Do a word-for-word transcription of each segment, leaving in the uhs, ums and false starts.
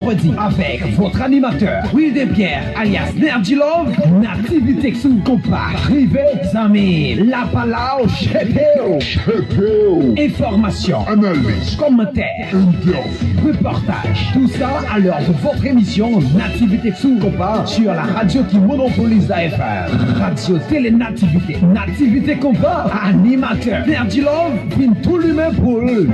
Mercredi avec votre animateur Wilden Pierre alias Nerdy Love, Nativite sou Konpa. Rive, zanmi, la pa la w, chepe w. Chepe w. Enfòmasyon, analiz, kòmantè, entèvyou, repòtaj, tout ça à l'heure de votre émission Nativite sou Konpa sur la radio qui monopolise la F M. Radio Télé Nativité. Nativite Konpa, animatè Nerdy Love vin tou limen pou l.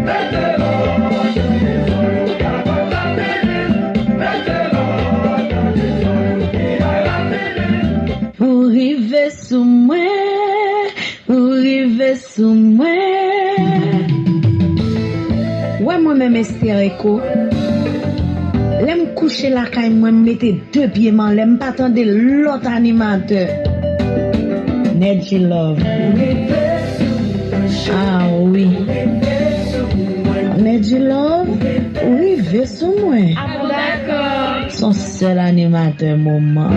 Ou rive sou mwen, ou rive sou mwen. Wè mwen menm Esther Echo. Lè m kouche lakay mwen, m mete de pye m anlè, m pa tande lòt animatè. Nedji Love. Ah wi. Nedji Love, ou rive sou mwen. Ah bon, dakò. Se yon sèl animatè moman.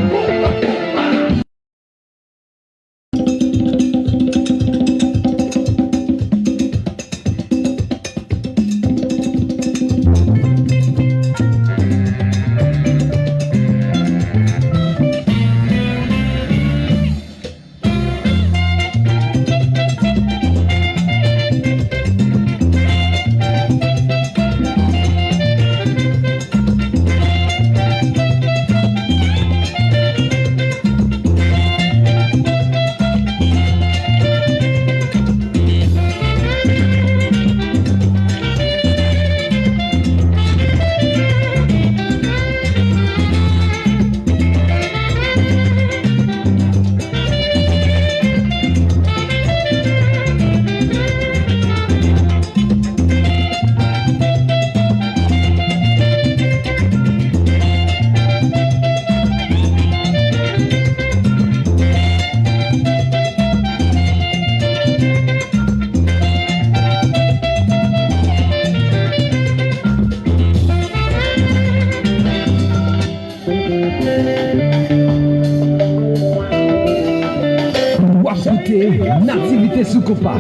W ap koute Nativite sou Konpa.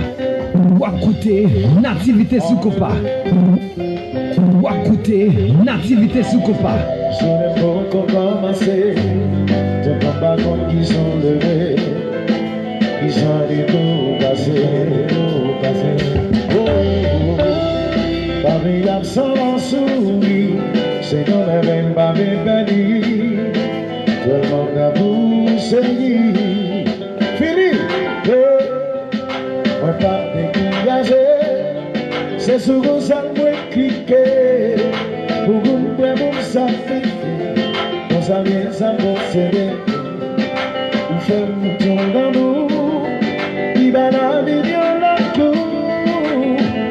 W ap koute Nativite sou Konpa. W ap koute Nativite sou Konpa. Jounen poko kòmanse, tout moun pa konn kijan w leve, kijan detou pase, detou pase. Oh, oh, oh. Pa vle absan, souri, se kanmenm m pa vle pèdi. Tèlman m nan pou seri. Fini! Hey! Mwen p ap dekouraje. Se sou konsa mwen klike. Pou m prè pou m sakrifye. Konsa byen sa m posede. Ou fè m tonbe anmou. Li ba lavi m yon lòt kou.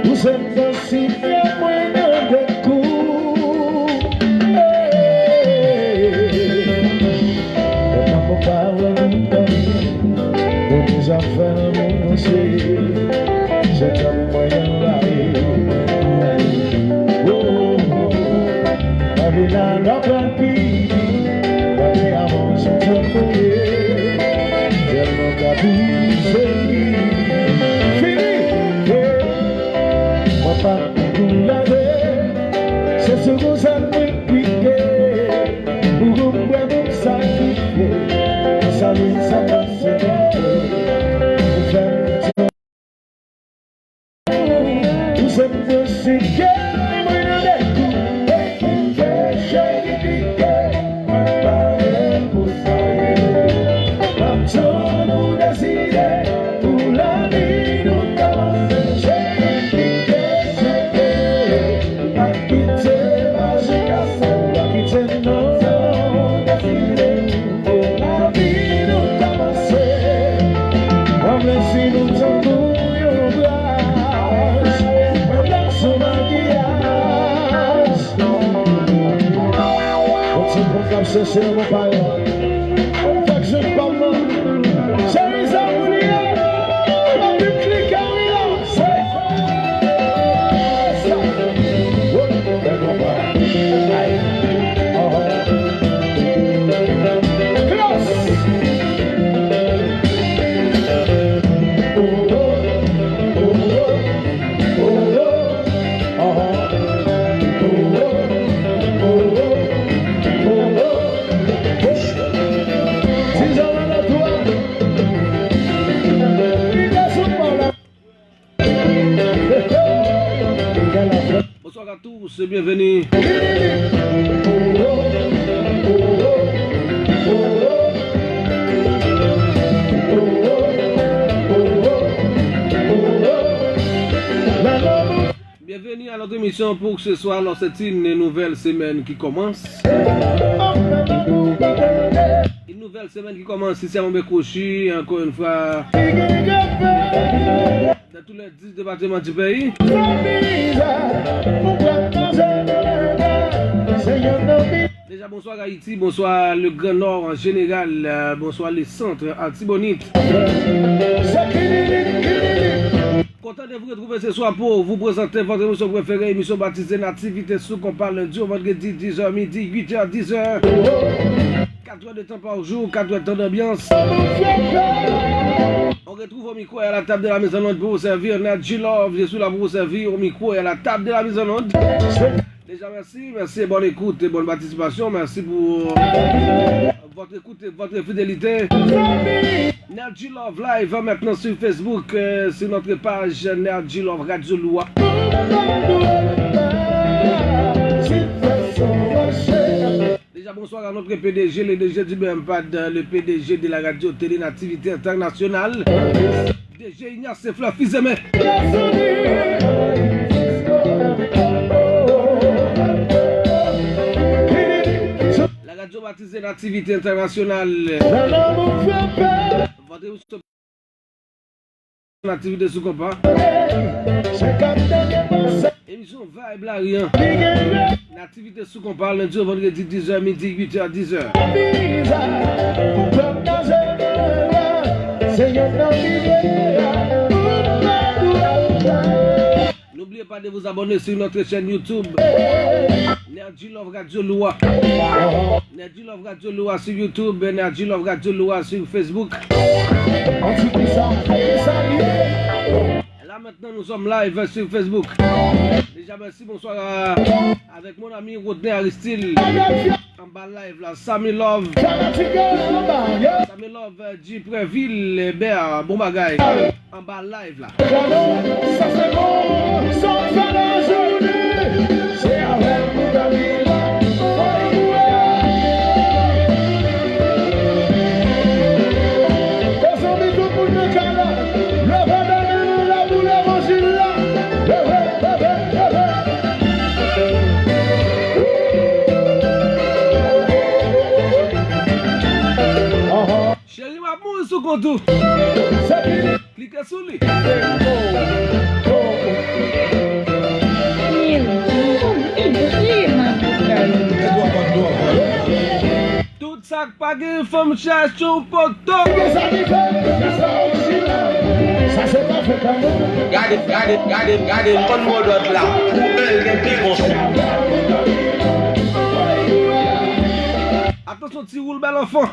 Ou se m fòs. Si fè mwen nan de kou. Hey. Mwen pa konn pa wè moun pa vle. Mwen deja fè lanmou mwen se. Se tann mwen yon lari. Oh, oh, oh. Pa vle la lòt pran pi. Pa vle avanse tann mwen ye. Tèlman ka pou seri. Fini. Hey. Mwen pa dekouraje, se sou konsa mwen klike. Pou m bwè pou m sakrifye, sa vin sa pase mwen. Ou fè m tou se m posib ke mwen nan dekou. Dekou ke cheri klike, mwen pare pou sa ye. M ap tann ou deside. Pou lavi nou kòmanse, cheri, kite cheve. Pa kite maji kase, pa kite non. Pou lavi nou kòmanse. Mwen vle si nou tankou yon bras, yon bras sou makiyaj. Yon ti bout k ap chèche yon bon pawòl. Yon fèk jwenn pa m nan. Cheri, sa pou li ye. Anpil klike wi la. Se sa. Woy, bèl konpa. Ay. Oh. Klas. Oh, oh, oh, oh, oh. Uh-huh. Oh, oh, oh, oh. Byenveni. Bienvenue à notre émission pour ce soir. Alors, c'est une nouvelle semaine qui commence. Une nouvelle semaine qui commence ici à Montbécouchi, encore une fois. Dans tous les dix départements du pays. Déjà, bonsoir Haïti, bonsoir le Grand Nord en général, euh, bonsoir les centres Artibonite. Content de vous retrouver ce soir pour vous présenter votre émission préférée, émission baptisée Nativité sous Compas, lundi au vendredi, dix heures midi, huit heures, dix heures. Quatre heures de temps par jour, quatre heures de temps d'ambiance. On retrouve au micro et à la table de la mise en onde pour vous servir, Nat G Love. Je suis là pour vous servir au micro et à la table de la mise en onde. Déjà, merci, merci et bonne écoute et bonne participation. Merci pour votre écoute et votre fidélité. Nat G Love Live maintenant sur Facebook, euh, sur notre page Nat G Love Radio Lwa. Déjà, bonsoir à notre P D G, le D G du B M P A D, le P D G de la radio Télé Nativité Internationale, D G Ignace Fluffy Zeme. La radio baptisée Nativité Internationale. Votre émission Nativité sous Compas. Émission Vibe Lari an. Nativité sous Compas, lundi au vendredi, dix heures midi, huit heures, dix heures. N'oubliez pas de vous abonner sur notre chaîne YouTube. Nat G Love Radio Lwa. Nat G Love Radio Lwa sur YouTube, Nat G Love Radio Lwa sur Facebook. Là maintenant, nous sommes live sur Facebook. Déjà, merci, bonsoir à, avec mon ami Rodney Aristil. Anba live la, Samy Love. Samy Love, euh, Dupreville, Hébert, bon bagay. Anba live la. Sa se bon, sa fè la jounen. Se avèk nou dòmi la. Mezanmi, tout moun nan kay la, leve men nou la pou levanjil la. Leve, leve, leve. Cheri, m ap mouri sou kont ou. Klike sou li. Tout sa k pa gen fanm chache yon poto. Gade, gade, gade, gade, konn modòd la. Pou bèl gen pi bon son. Atansyon, Ti Woul, bèl anfan.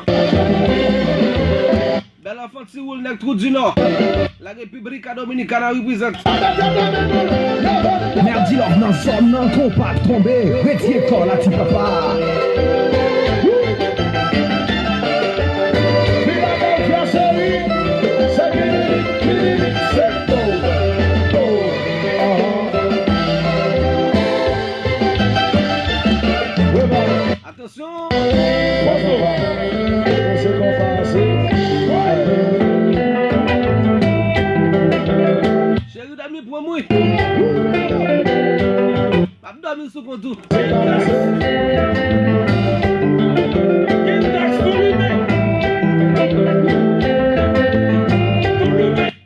Bèl anfan Ti Woul, nèg Trou di Nò. La República Dominicana represent. Nat G Love nan zòn nan, konpa tonbe, retire kò la ti papa. Philadelphia, cheri, se vini, vini, se bon, bon. Atansyon! Cheri, dòmi pran m wi. M ap dòmi sou kont ou.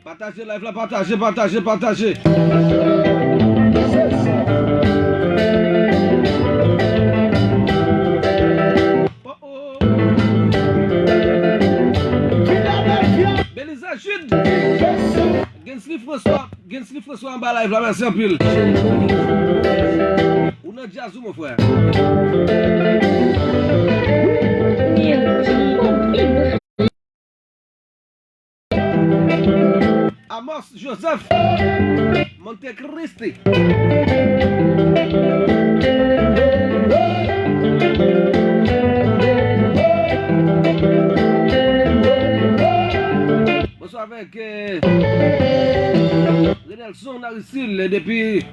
Pataje live la, pataje, pataje, pataje. Oh, oh. Beliza Jude. Gensley François. Gensley François anba live la, mèsi anpil. Ou nan djaz ou, mon frè. Amos Joseph, Monte Cristi. Bonswa avèk, euh, Renelson Aristide depi,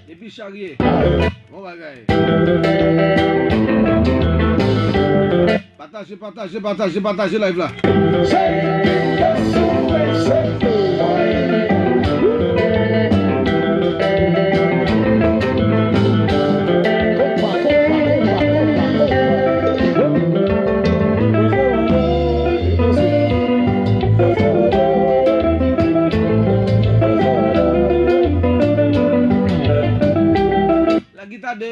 depi Charye. Bon bagay. Pataje, pataje, pataje, pataje live la. La guitare de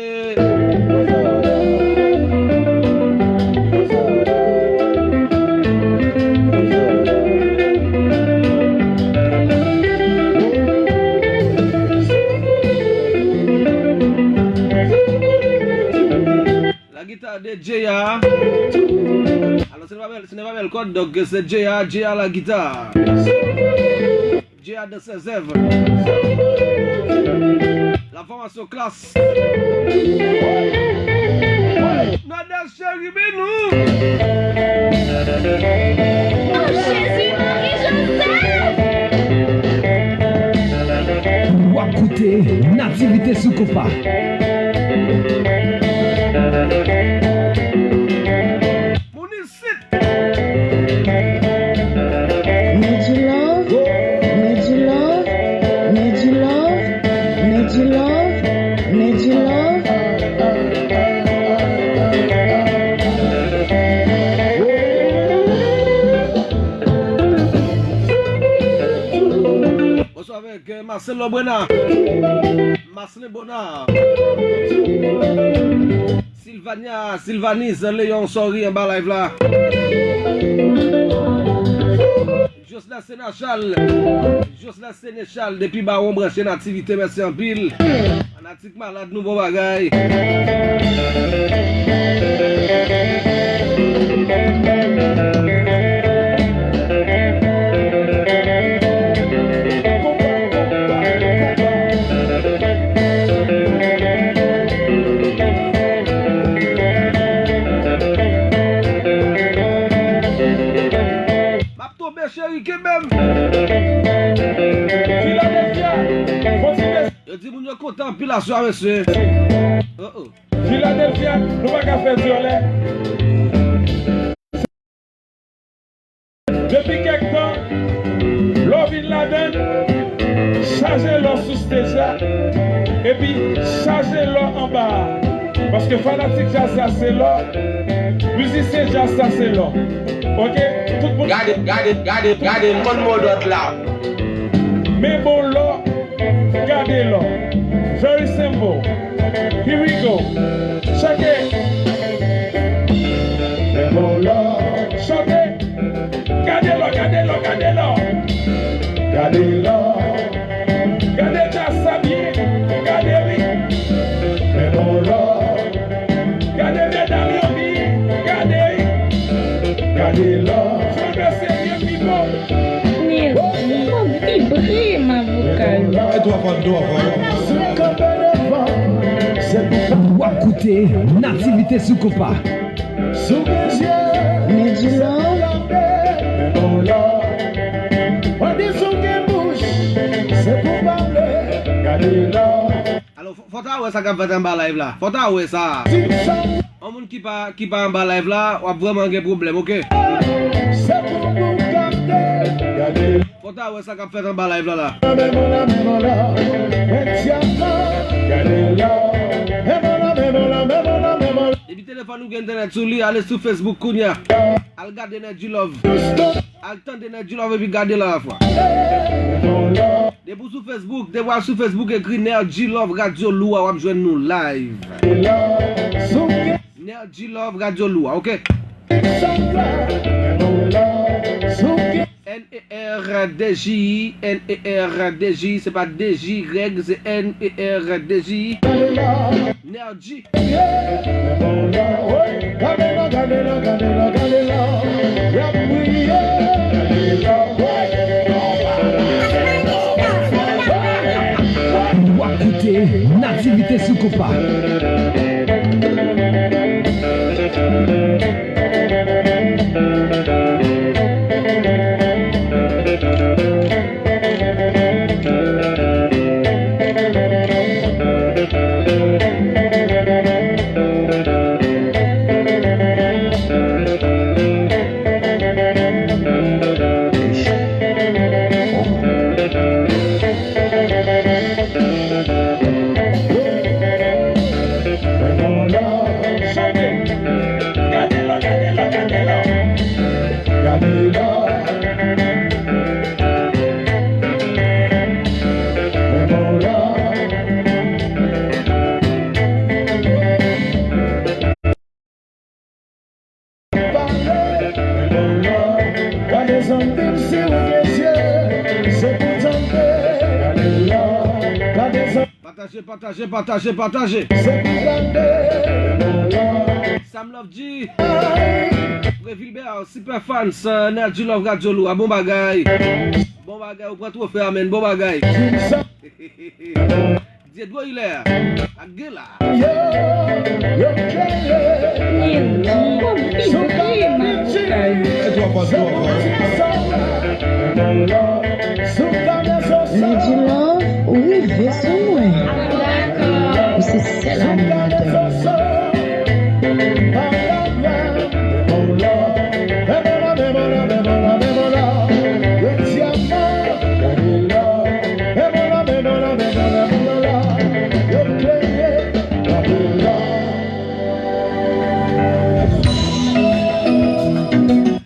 La guitare de J A. Alors, ce n'est pas belle, ce n'est pas belle code, donc c'est J A, J A la guitare. J A dans ses œuvres. La formation classe. Nada Cheri Binou. Oh, Jezi Mari Jozèf! W ap koute Nativite sou Konpa. Moun isit. Major Love, Major Love, Major Love, Major Love, Major Love. Bonsoir avec euh, Marcel Lobrena. Marcel Bona. Sylvania, Sylvanise, Léon, sorry, anba live la. Jocelyn Sénéchal, Jocelyn Sénéchal, depi Bawon branche Nativite, mèsi anpil. Fanatik malad, nou bon bagay. M ap tonbe, cheri, kenbe m. Filadelfya, kontinye. Yo di moun yo kontan anpil aswè, mesye. Oh, oh. Filadelfya, nou pa ka fè dyòlè. Depi kèk tan, lè w vin ladann, chaje lò sou stage la, epi chaje lò anba a. Paske fanatik djaz la se lò, mizisyen djaz la se lò. Oke? Tout moun. Gade, gade, gade, gade, m konn modòd la. Men bon lò, gade lò. Very simple. Here we go. Chante. Men bon lò. Chante. Gade lò, gade lò, gade lò. Gade lò. Gade djaz sa byen. Gade wi. Men bon lò. Gade medam yo byen. Gade wi. Gade lò. Chante serye pi fò. Nèg, m ap vibre, m avoka yo. E twa fwa, twa fwa. W ap koute Nativite sou Konpa. Major Love. Alò, fò, fò ta wè sa k ap fèt anba live la. Fò ta wè sa. Yon moun ki pa, ki pa anba live la, w ap vrèman gen pwoblèm, oke? Fò ta wè sa k ap fèt anba live la la. Depi telefòn ou gen entènèt sou li, ale sou Facebook kounye a. Al gade Energy Love. Al tande Energy Love epi gade l alafwa. Depi w sou Facebook, depi w al sou Facebook, ekri Energy Love Radio Lwa, w ap jwenn nou live. Energy Love Radio Lwa, oke? N E R D J, N E R D J, se pa D J Y, se N E R D J. Nergy. W ap koute Nativite sou Konpa. Pataje, pataje, pataje, pataje. Sam Love G. Pré Vilbert, Super Fans, euh, Nerdy Love Radio Lou, ah, bon bagay. Bon bagay, ou pran twofè a, menn, bon bagay. Diedro Hilaire, ak Gela. Nerdy Love, ou rive sou mwen. Ou se sèl animatè mwen.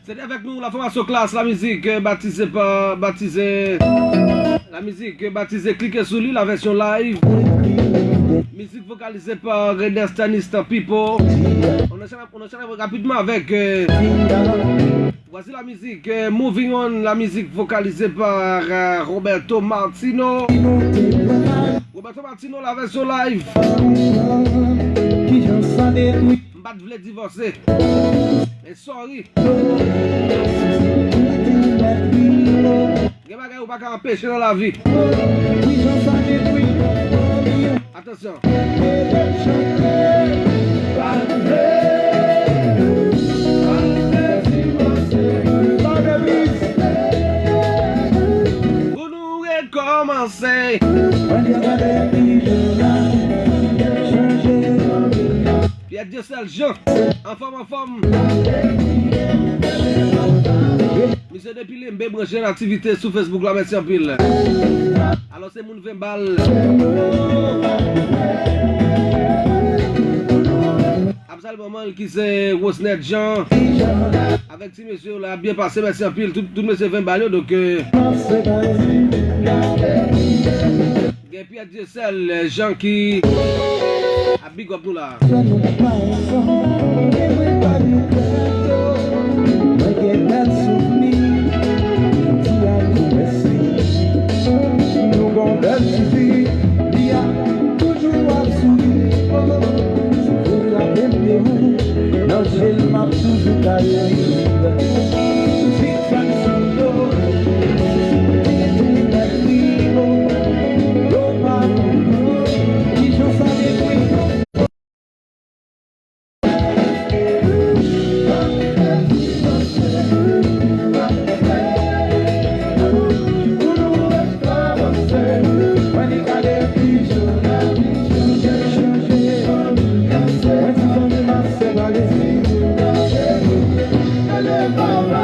Se te avèk nou, la fòmasyon Klass, la mizik, euh, batize pa, batize, la mizik, euh, batize, klike sou li, la vèsyon live. Mizik vokalize pa Reder Stanistan Pipo. On enchaîne, on enchaîne rapidement avec, euh, voici la musique, euh, Moving On, la musique vocalisée par, euh, Roberto Martino. Roberto Martino, la version live. M pa t vle divòse. Men sorry. Gen bagay ou pa ka anpeche nan lavi. Atansyon. Pou nou rekòmanse. Pierre Dieuseul Jean, anfòm, anfòm. Misye depi Lembe branche nan aktivite sou Facebook la, mèsi anpil. Alò, se moun ven bal. Absal manman l ki se Rosnette Jean. Avèk ti mesye yo la, byen pase, mèsi anpil. Tout, tout mesye ven bal yo, donk, euh, gen Pierre Dieuseul Jean ki ap big up nou la. Mwen gen bèl souvni, ti a nou mèsi. Nou gon bèl ti fi, li a toujou ap souri. Si pou frape m de ou, nan je l m ap toujou ka ri. Zigzag sou do, tete mèt rivo, yo pa konprann kijan sa dekoule.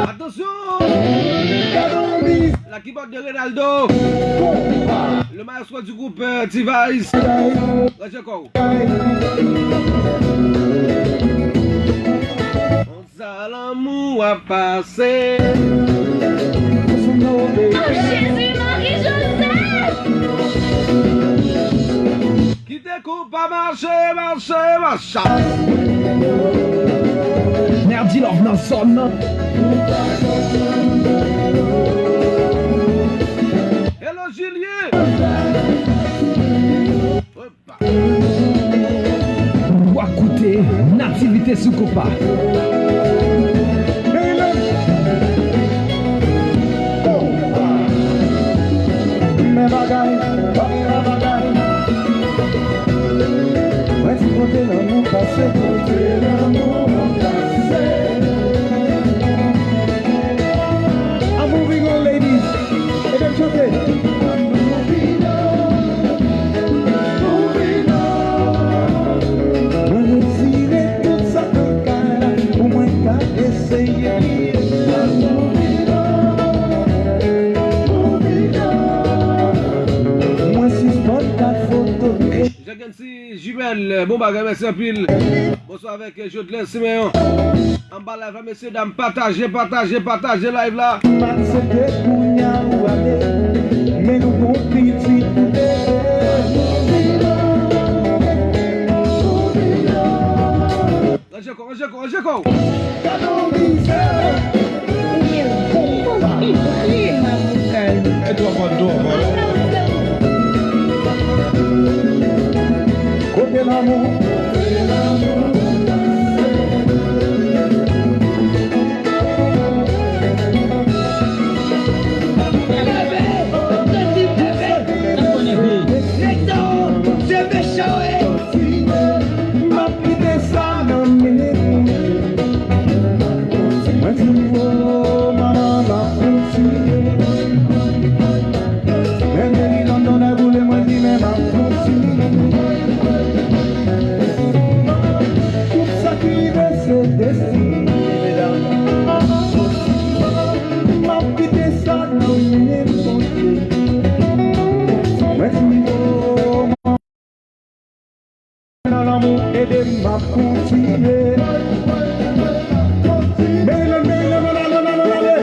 Atansyon! La keyboard de Renaldo. Le maestro du groupe, euh, T-Vice. Ranje kò w. Konsa lanmou a pase. Oh, Jezi, Mari Jozèf! Kite konpa mache, mache, mache. Nerdy Love nan zòn nan. Hello, Julien. Ou ap koute Nativite sou Konpa. Men bagay, men bagay. Mwen di kote lanmou pase. Kote lanmou pase. I'm moving on, ladies. Ede m chante. Mwen retire tout sa k nan kay la pou mwen ka eseye bliye. Mwen sispann gad foto. Jacques N C Jumelle, bon bagay, mèsi anpil. Bonswa avèk Jodlè Simeon. Anba live la, mesye dam, pataje, pataje, pataje live la. M aksepte kounye a ou ale, men nou gon pitit tou de. Ranje kò, ranje kò, ranje kò. Gade yon mizè. Ou gen bon, bon, bon, bon, bon, bon. E twa pa dwa, pa. Kote lanmou? M ap kite sa nan men nou. Mwen di, o, manman, m ap kontinye. Men Mary London a boule, mwen di, men m ap kontinye. Tout sa ki rive, se destine, medam. M ap kite sa nan men Bondye. Mwen di, o, nan lanmou, ede m, m ap kontinye. Maryland, Maryland, ale, ale, ale, ale.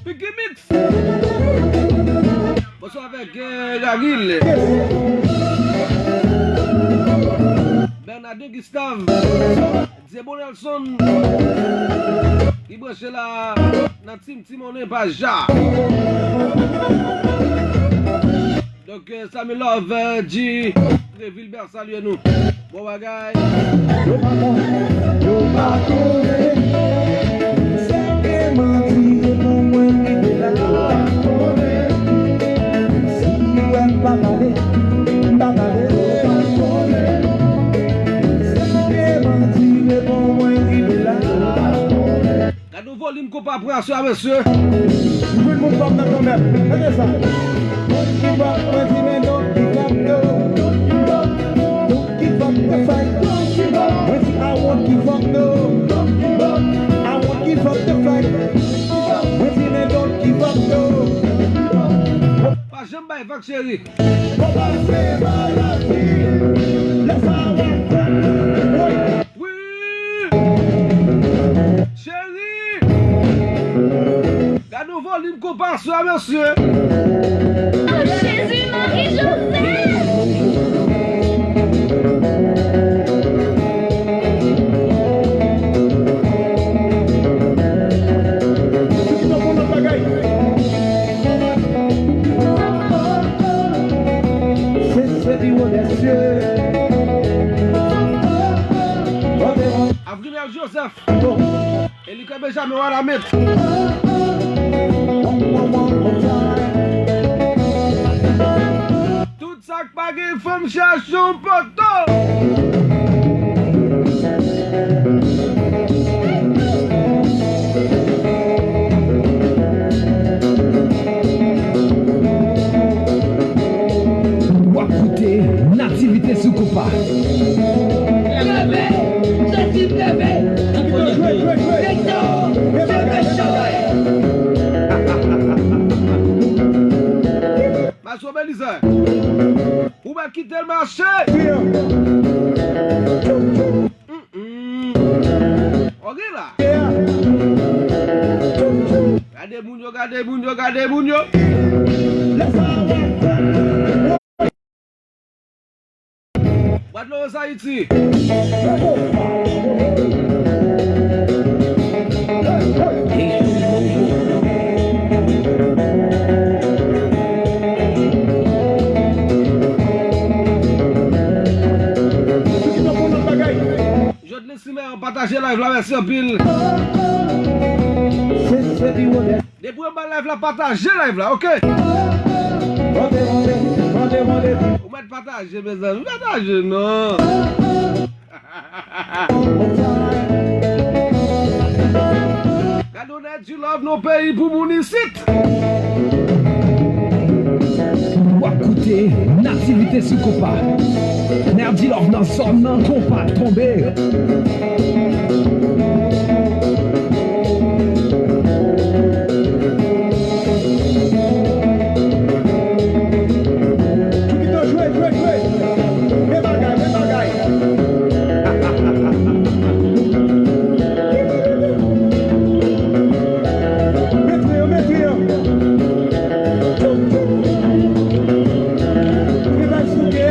Picky Mix. Bonswa avèk, euh, Gagil. Bernardin Gustave. Diebo Nelson. Ki branche la nan Tim Timonen pa Ja. Donk, euh, Samy Love, euh, G, Vilbert, salye nou. Bon bagay. Yo pa konnen, yo pa konnen. Sèlman di yo pou mwen rive la. Si yo wè m pa pale, m pa pale. Sèlman di yo pou mwen rive la. Gade yon volim konpa pran aswè a, mesye. Jwenn moun fòm nan kanmenm. Tande sa. Don't give up, mwen di men don't give up, no. Don't give up, don't give up the fight. Don't give up. Mwen di I won't give up, no. Don't give up, I won't give up the fight. Mwen di men don't give up, no. Pa janm bay vag, cheri. Wi! Cheri! Gade yon volim konpa sa, mesye! Oh, Jezi, Mari Jozèf! Kite pou lòt bagay. Se, se biwo dèsye. Avrinel Joseph. Elikè Benjamin Walamit. Tout sa k pa gen fanm chache yon poto. W ap koute Nativite sou Konpa. Leve! Jezi leve! Jezi leve! Jezi leve! Mache Belize. Ou mèt kite l mache. Mm, mm. Ok la. Gade moun yo, gade moun yo, gade moun yo. Guadeloupe, Ayiti. Jodlin Simeon, pataje live la, mèsi anpil. Depi w anba live la, pataje live la, ok? Ou mèt pataje, mezanmi, pataje non. Gade yon Nerdy Love nan peyi pou moun isit. W ap koute Nativite sou Konpa. Nerdy Love nan zòn nan, konpa tonbe. Jwe, jwe, jwe. Men bagay, men bagay. Mete yo, mete yo. Tchou, tchou. Mete bay souke a.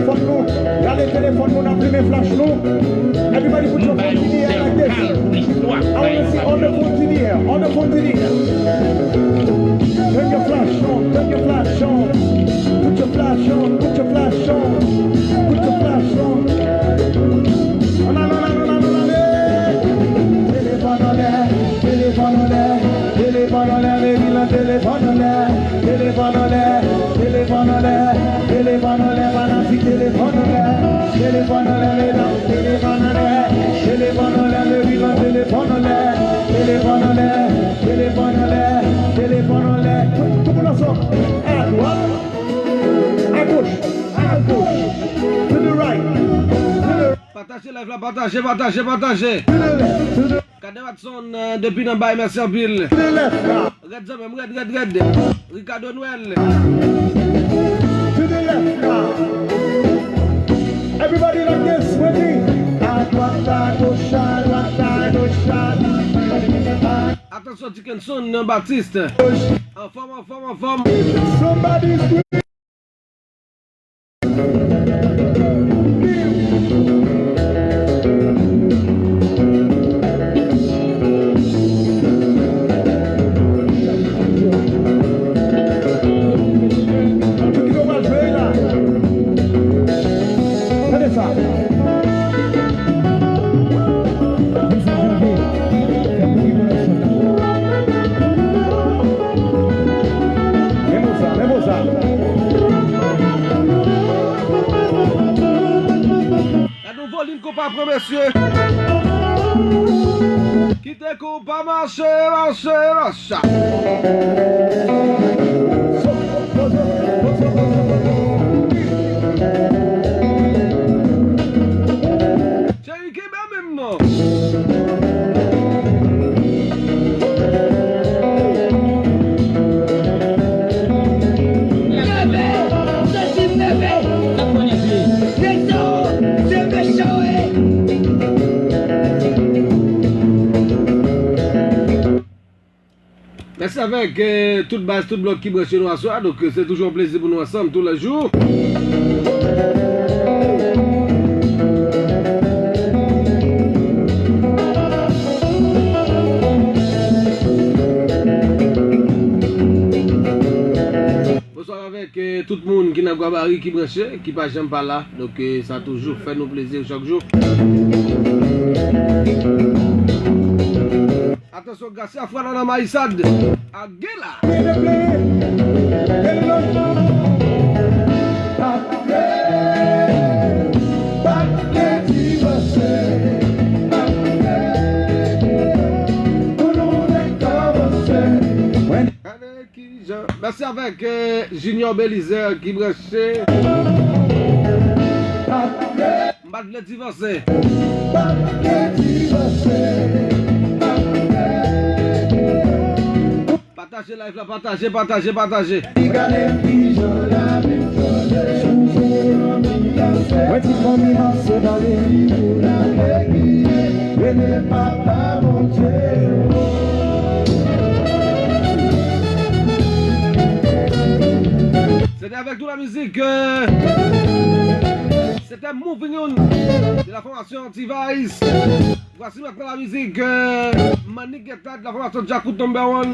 Telefòn nou, gade telefòn nou, n ap limen flash nou. Everybody put your phone in the air like this. I wanna see all the phones in the air, all the phones in the air. Turn your flash on, turn your flash on. Put your flash on, put your flash on, put your flash on. Ann ale, ann ale, ann ale, ann ale. Telefòn anlè, telefòn anlè, telefòn anlè, baby lan telefòn anlè. Telefòn anlè, telefòn anlè, telefòn anlè, fanatik telefòn anlè. Telefòn anlè, medam, telefòn anlè. Telefòn anlè, baby lan telefòn anlè. Telefòn anlè, telefòn anlè, telefòn anlè. Tout moun ansanm. À droite, à gauche, à gauche. To the right, to the right. Pataje live la, pataje, pataje, pataje. To the left, to the Kaden Watson, euh, depi nan bay, mèsi anpil. To the left now. Rèd zanmi m, rèd, rèd, rèd. Ricardo Noël. To the left now. Everybody like this with me. À droite, à gauche, à droite, à gauche, à droite. Atansyon, Dickenson Baptiste. Anfòm, anfòm, anfòm. Somebody scream. Gade sa. Men bon sa, men bon sa. Gade yon volim konpa pran, mesye. Kite konpa mache, mache, mache. Cheri, kenbe menm non. Nève, sezi nève. Nèg sa yo, se mechan yo ye. Mèsi avèk, euh, tout baz, tout blòk ki branche nou aswè a. Donk, euh, se toujou yon plezi pou nou ansanm tou lè jou. Bonswa avèk, euh, tout moun ki nan Gwabari, ki branche, ki pa janm pa la. Donk, euh, sa toujou fè nou plezi chak jou. Atansyon, Garcia Fran nan Mayisad. Aguila. Gade ki jan. Mèsi avèk, euh, Junior Belizaire ki branche. M pa t vle divanse. Pataje live la, pataje, pataje, pataje. Mwen ti fanmi m ap se pale. Beni papa Bondye. C'était avec nous la musique, euh, c'était Moving On de la formation T-Vice. Voici maintenant la musique, euh, Manick Guetta de la formation Djakout Number One.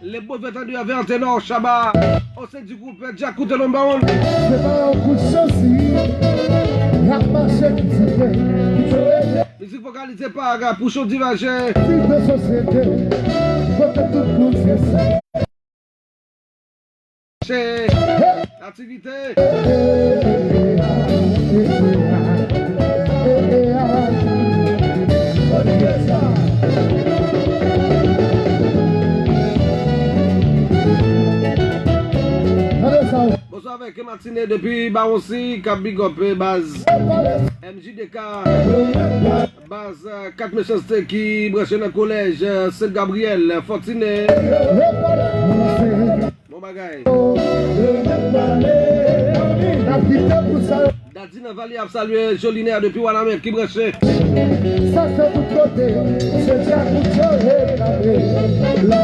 Les beaux vêtements du Hervé Antenor, Shabba, au sein du groupe Djakout Number One. Se pa yon kout sosi, y ap mache kritike. Mizik vokalize pa Pouchon Divaje. Ti de sosyete, kote tout moun se sa. Aktivite. Bonswa avèk Matine depi Bawonsi k ap big up, eh, baz M J D K. Baz, euh, Kat Mechanste ki branche nan kolèj, euh, Sen Gabriyèl, euh, Fòtine. Bon bagay. Dadi nan Vali ap salye Jolinè depi Wanament ki branche. Sa se tout kote, se Djakout yo reklame la.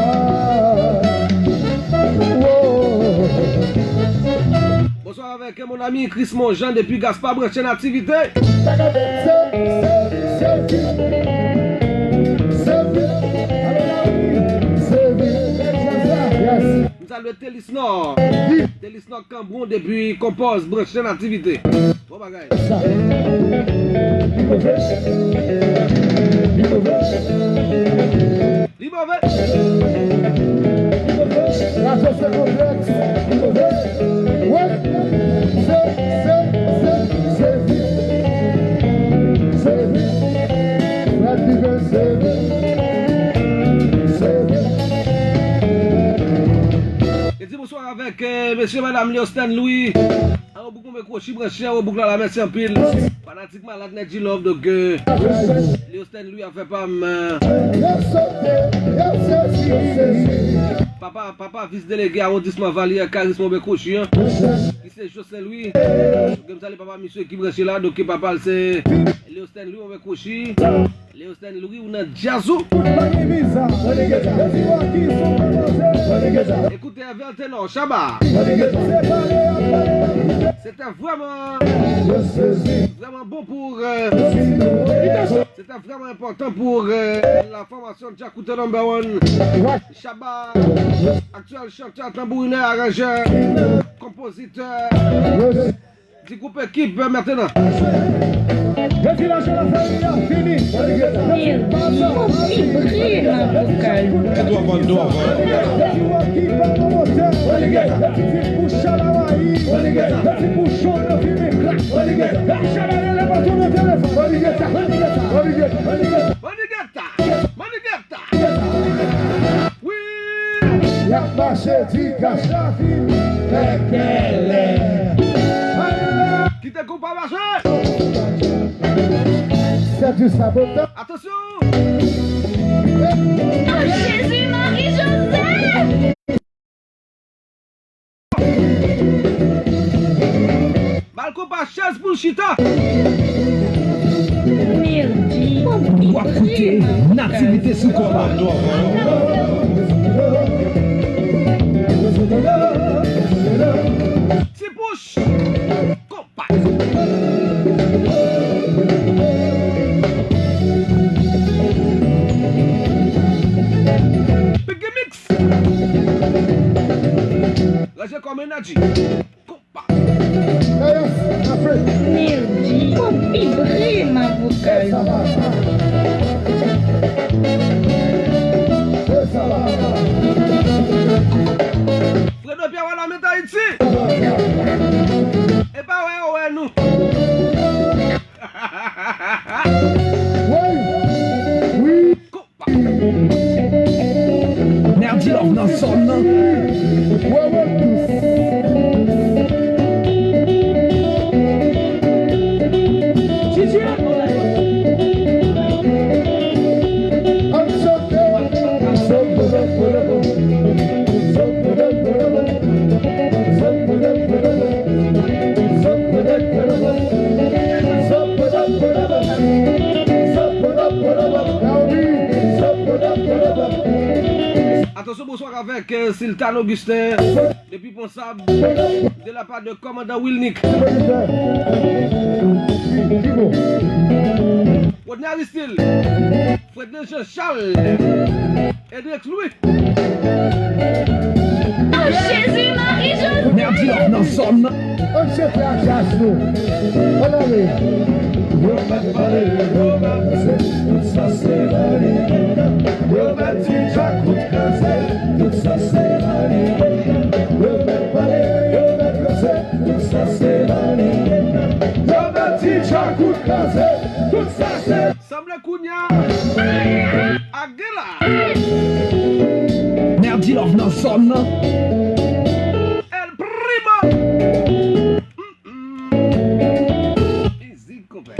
Bonswa avèk Mona. Ami Chris Monjan depi Gaspard branche nan aktivite. Se, se, se vit. Se vit. Ale la wi. Se vit. Yes. M salye Telis Nò. Telis Nò Kanbron depi Konpòz branche nan aktivite. Bon bagay. Sa. Li move. Li move. Li move. Li move. Radyo se konplèks. Li move. Wi. Se, se, se, se vit. Se vit. Radyo se vit. Se vit. E di bonswa avèk, euh, mesye, madam Leostan Louis. An Wobouk move kwochi branche, an Wobouk la la, mèsi anpil. Fanatik malad Nèdji Love, donk, euh, Leostan Louis a fè pa m, euh, papa, papa vis delege awondisman Valyè, Karis move kwochi an, ki se Josen Louis. Donk, m salye papa misye ki branche la, donk, papa l se Leostan Louis move kwochi. Leostan Louis, ou nan djaz ou? Kout pa gen viza. Yo di Rocky son pwomotè. Ekoute, Evel Tenor, Shabba. Se pale a pale a pale. C'était vraiment, vraiment bon pour, euh, c'était vraiment important pour, euh, la formation Djakout Number One. Shabba, actuel chanteur, tambourineur, arrangeur, compositeur. Di gwoup Ekip, euh, mentnan. Yo di lajan la fè wi a fini. Yo di pa sa. Yo di pa sa. Yo di Rocky pa pwomotè. Yo di Ti Pouch Chalawayi. Yo di Pouchon nan fimen krak. Yo di Chalaway lè pa tounen telefòn. Manigèt. Manigèt. Wi! Y ap mache di gaz la fin. Fè kèlè. Kite konpa mache. C'est du sabotage. Atansyon! Oh, Jésus, Marie, Joseph! Ba l konpa chèz pou l chita. W ap koute Nativite sou Konpa. Ti Pouch, Konpa. Big Mix. Ranje kò m, Energy. Konpa. Nerdi, konpi, brema vokal. Fredo Pierre, wala met Ayiti. E pa wè yo wè nou. Wi. Wi. Nerdy Love nan zòn nan. Atansyon, bonswa avèk, euh, Siltan Augustin, depi Ponsab, de la part de Kòmandan Wilnick. Rodney Aristide, Fredner Jean Charles, Edrex Louis. Oh, Jésus, Marie, Joseph. Nerdy Love nan zòn nan. Ann chante ak djaz nou. Ann ale. Yo mèt pale, yo mèt danse, tout sa se Lani. Yo mèt di djakout kraze, tout sa se Lani. Yo mèt pale, yo mèt danse, tout sa se Lani. Yo mèt di djakout kraze, tout sa se Sanble kounye a, Aguila. Nerdy Love nan zòn nan. El Primo. Mm-mm. Mizik, konpè.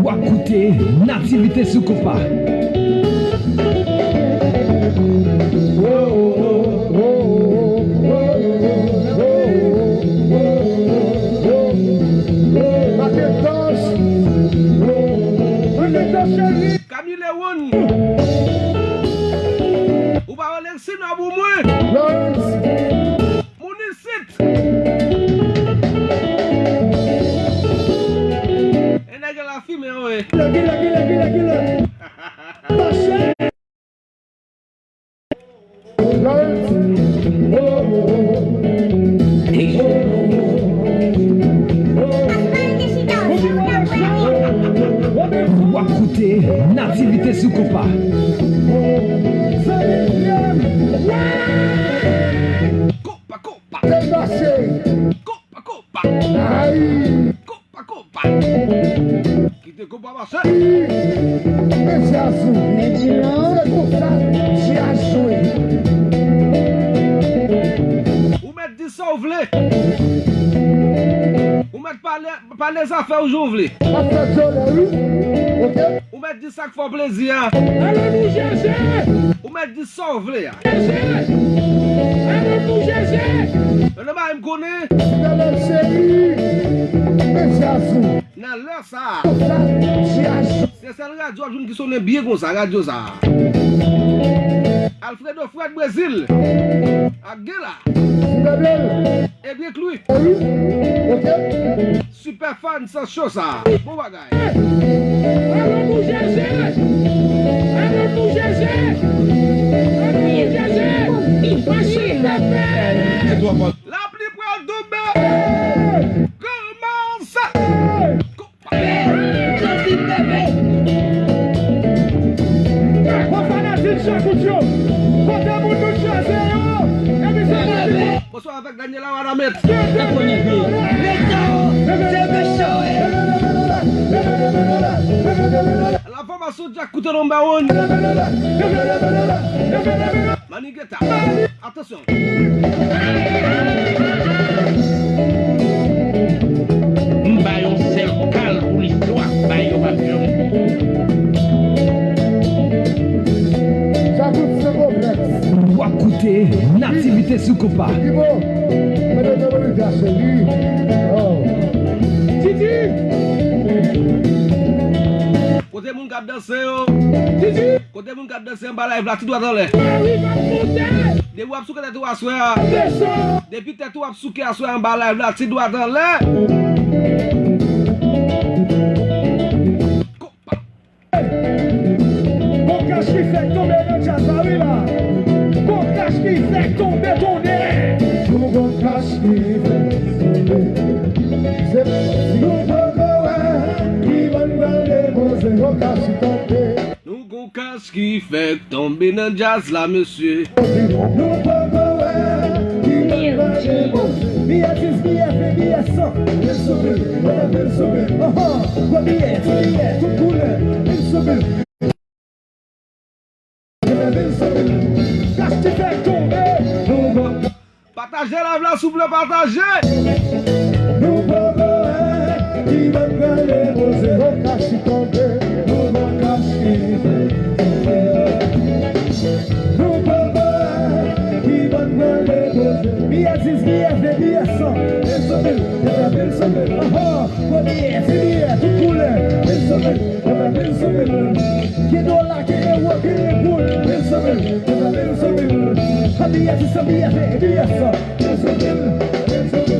W ap koute Nativite sou Konpa. Makentos. Makentos cheri. Camille Leon. Ou pa wè Lexi nan pou mwen. Lawrence. Moun isit. Kile, kile, kile, kile, kile. Mache. W ap koute Nativite sou Konpa. Konpa, konpa. Konpa, konpa. Konpa, konpa. Kite konpa mache. Men djaz ou. Men di non. Se konsa djaz jwe. Ou mèt di sa w vle. Ou mèt pale, pale zafè w jan w vle. W ap fè dyòlè, wi. Oke? Ou mèt di sa k fè w plezi a. Alò nou jèjè. Ou mèt di sa w vle a. Jèjè. Alò nou jèjè. Yo nan bagay m konnen. Nan lè cheri. Men djaz ou. Nan lè sa a. Sa, djaz. Se sèl radyo w ap jwenn ki sonnen byen konsa, radyo sa a. Alfredo Fred Brezil. Ak gen la. Fidel. Ebyen k li. Wi. Oke. Super fan san cho sa. Bon bagay. Alò nou jèjè. Alò nou jèjè. Alò nou jèjè. Machin fè fè. Lapli pral tonbe. Kòmanse. Bon fanatik Djakout yo, kote moun nou chaze yo? Epi se pati. Bonswa avèk Daniela Wadamet. Sa konnen pi. Leta o, se mechan wi. Lafamasyon Djakout number one. Manigeta. Atansyon. M ba yon sèl kal pou listwa, bay yo pa fè yon. Djakout san konplèks. W ap koute Nativite sou Konpa. Ibo, mwen te mwen te cheri. Oh. Titi! Kote moun k ap danse yo? Titi! Kote moun k ap danse anba live la, ti dwat anlè. Depi w ap souke tèt ou aswè a. Depi tèt ou ap souke aswè a anba live la, ti dwat anlè. Konpa. Gon kach ki fèk tonbe nan djaz la wi la. Gon kach ki fèk tonbe tonnè. Gon kach ki fèk tonbe. Se nou poko wè ki bòn pral depoze. Gon kach ki tonbe. Nou gon kach ki fèk tonbe nan djaz la, mesye. Nou poko wè ki bòn pral depoze. Biyè dis, biyè ven, biyè san. Bèl soufle, bèl soufle. Anhan, gwo biyè, ti biyè, tout koulè. Bèl soufle. Bèl soufle. Kach ki fèk tonbe. Nou gon Pataje live la, souple, pataje! Nou poko wè ki bòn pral depoze. Gon kach ki tonbe, nou gon kach ki fèk tonbe. Nou poko wè ki bòn pral depoze. Biyè dis, biyè ven, biyè san. Bèl soufle, bèl soufle. Anhan, gwo biyè, ti biyè, tout koulè. Bèl soufle. Gen dola, gen ewo, gen goud. Bèl soufle, bèl soufle. San biyè, san biyè, biyè san. Bèl soufle, bèl soufle.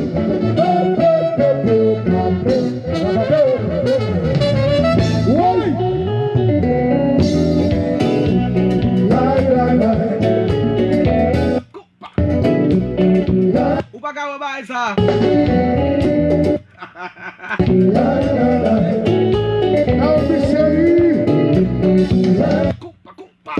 Woy! Lay, lay, lay. Ou pa ka wè bagay sa. Konpa, konpa.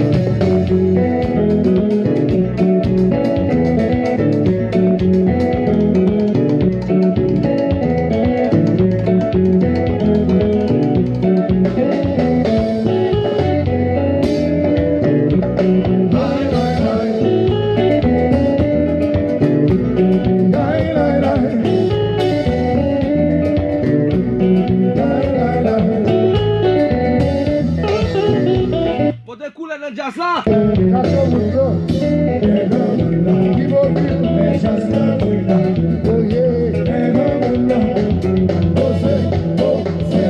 Pote koulè nan djaz la. Kache moun yo. Ki mobile. Djaz la, wi la. Oh yeah. Poze, poze.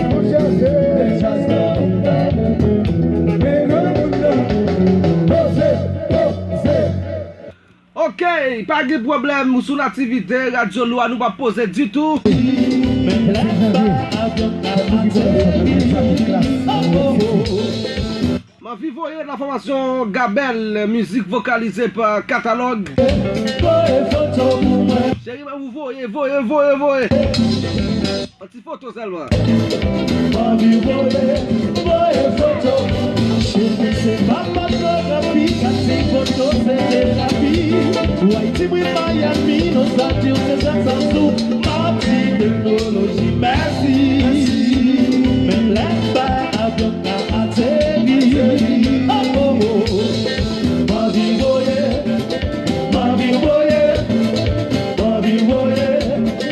Mon chèche. Djaz la, wi la. Poze, poze. Ok, pa gen pwoblèm, ou sou Nativite, radyo nou a, nou pa poze ditou. M anvi voye la fòmasyon Gabel, mizik vokalize pa Katalòg. Cheri, m anvi voye, voye, voye, voye. Yon ti foto sèlman. Anvi voye, voye foto. Cheri, se pa pòtografi, gad ti foto, se terapi. Ou Ayiti, wi, Miami, Los Angeles, se sa, sa, sou Mati Teknoloji, mèsi. Menm lè ba avyon ka ateri. Oh, oh, oh. M anvi voye, m anvi voye, m anvi voye,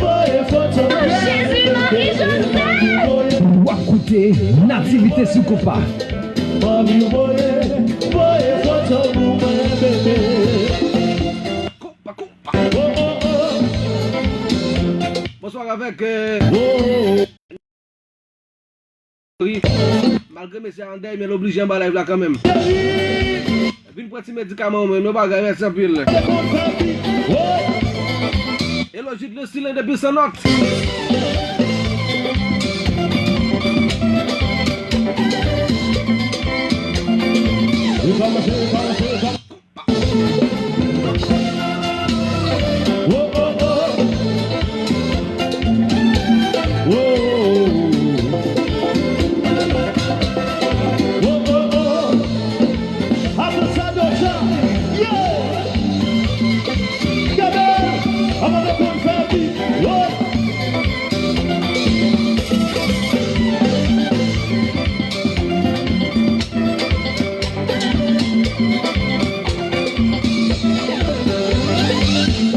voye foto. Jezi, Mari Jozèf! W ap koute Nativite sou Konpa. M anvi voye, voye foto pou mwen, bebe. Konpa, konpa. Oh, oh, oh. Bonswa avèk, euh, oh, oh. Wi. Malgre mesye a andèy, men l oblije anba live la kanmenm. Vin pran ti medikaman w menm, yon bagay, mèsi anpil. Eloji de Silin depi San Nòt.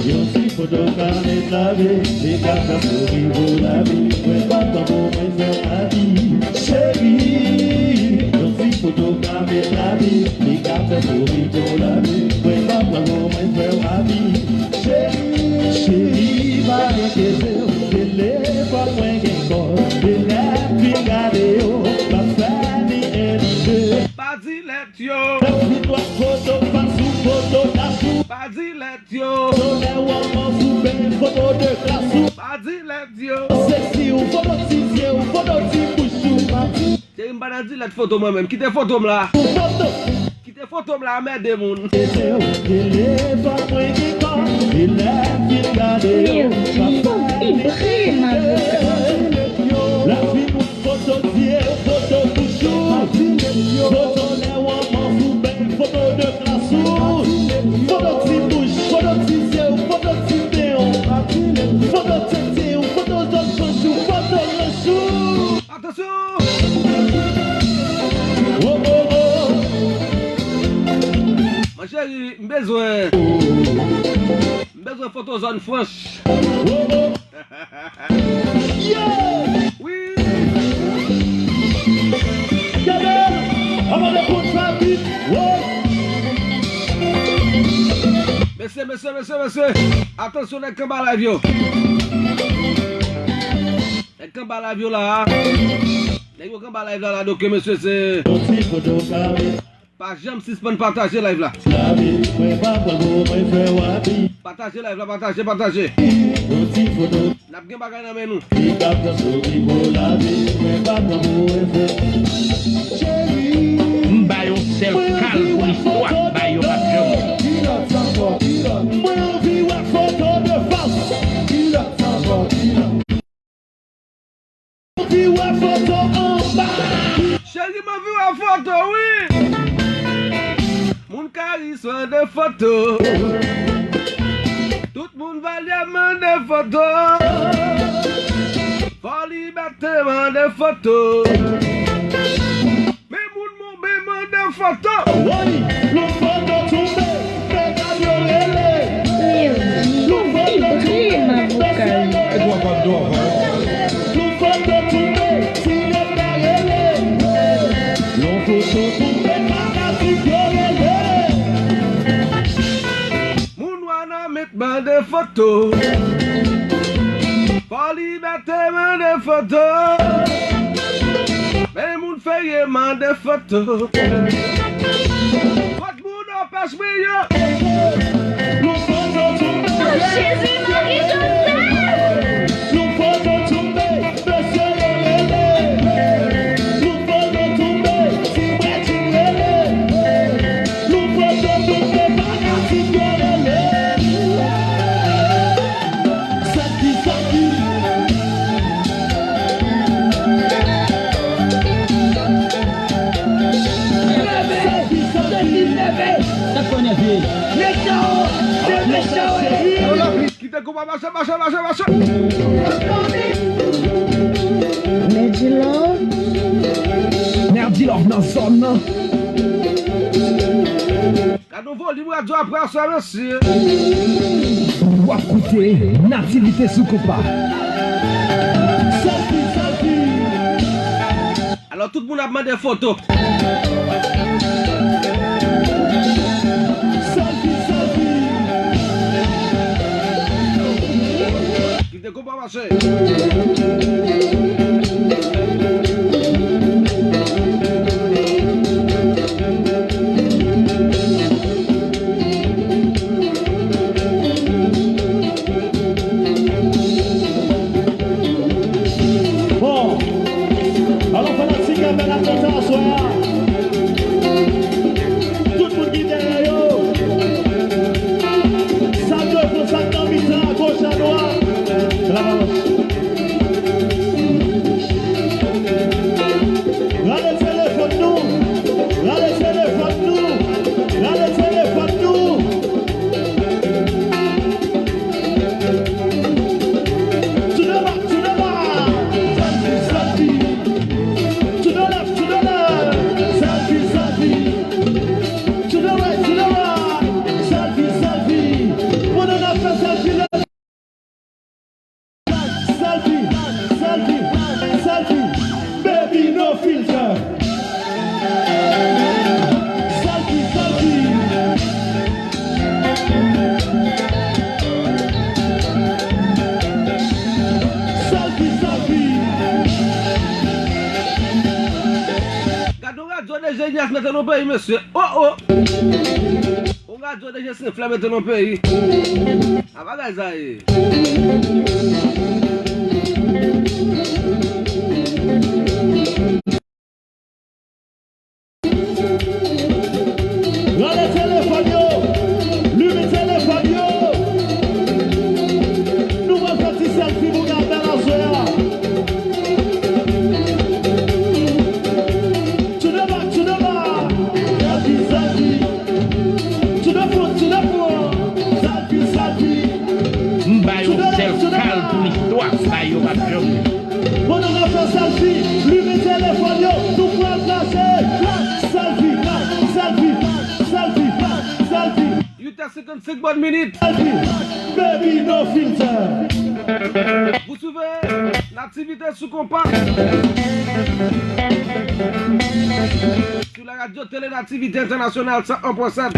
Yon ti foto ka met lavi, li ka fè souri pou lavi. Mwen pa pran pou mwen fè lavi, cheri. Yon ti foto ka met lavi, li ka fè souri pou lavi. Mwen pa pran pou mwen fè lavi, cheri. Cheri, pa enkyete w, telefòn mwen gen kòd. E lè m fin gade yo, m ap fè li envite. Pa di lèt yo. Lè w fin wè foto fas ou, foto das ou. Pa di lèt yo. Foto lè w anfans ou, bèl foto de klas ou. Pa di lèt yo. Seksi ou, foto ti zye ou, foto ti bouch ou. Pa di. Cheri, m pa nan di lèt foto mwen menm. Kite foto m la. Foto. Kite foto m la, anmède moun. Telefòn mwen gen kòd, e lè m fin gade yo, m ap fè li envite. Lè w fin wè foto zye ou, foto bouch ou, foto lè w anfans ou, bèl foto de klas ou, foto ti bouch, foto ti zye ou, foto ti pen ou, foto tete ou, foto zòn franch ou, foto ranch ou. Atansyon! Oh, oh, oh. Mon cheri, m bezwen. M bezwen foto zòn franch. Oh, oh. Yeah! Wi. Gade, anba de kout fabrik. Wo! Mesye, mesye, mesye, mesye. Atansyon, nèg k anba live yo. Nèg k anba live yo la. Nèg yo k anba live la, la, donk, mesye, se. Yon ti foto kare. Pa janm sispann pataje live la. Lavi, mwen pa pran pou mwen fè w abi. Pataje live la, pataje, pataje. Yon ti foto. N ap gen bagay nan men nou. Li ka fè souri pou lavi, mwen pa pran pou mwen fè. Cheri. M ba yo sèl kal pou listwa, ba yo p ap janm. Kilòt sa fò, kilòt. Mwen anvi wè foto de fas. Kilòt sa fò, kilòt. Anvi wè foto anba. Cheri, m anvi wè foto, wi. Moun Karis mande foto. Tout moun Valyè mande foto. Fò Libète mande foto. Men moun Monben mande foto. Woy, yon foto tonbe, medam yo rele. Yon foto tonbe, mesye rele. Yon foto tonbe, ti nèg la rele. Yon foto tonbe, fanatik yo rele. Moun Wanament mande foto. Fò Libète mande foto. Men moun Ferye mande foto. Kot moun Nòpès mwen yo? Jezi, Mari Jozèf! Yon foto tonbe, Konpa mache, mache, mache, mache. Nerdy Love. Nerdy Love nan zòn nan. Gade yon volim radyo apre aswè, mesye. W ap koute Nativite sou Konpa. Selfie, selfie. Alò, tout moun ap mande foto. Selfie, selfie. Kite konpa mache. Bon, alò fanatik a bèl atmosfè aswè a. Tout moun ki dèyè yo. Sa k devan, sa k nan mitan, agoch, adwat. Rale telefòn nou. Rale telefòn nou. Rale telefòn nou. To the back, to the back. Selfie, selfie. To the left, to the left. Selfie, selfie. To the right, to the right. Selfie, selfie. Moun nan ap fè selfie la. Selfie, selfie, selfie. Baby, no filter. Selfie, selfie. Selfie, selfie. Gade yon radyo de jenyès mete nan peyi, mesye. Oh, oh. Yon radyo de jenyès mete nan peyi. A bagay sa ye. Rale telefòn yo! Limen telefòn yo! Nou pral fè ti selfie pou gade aswè a. To the back, to the back. Selfie, selfie. To the front, to the front. Selfie, selfie. M ba yo sèl kal pou istwa sa yo p ap janm. Pandan n ap fè selfie, limen telefòn yo, nou pral flache. Selfie, selfie, selfie, selfie. Uit è senkannsenk, bòn minit. Selfie, baby, no filter. Vous suivez Nativité sous Compas sur la radio Télé Nativité Internationale cent un point sept.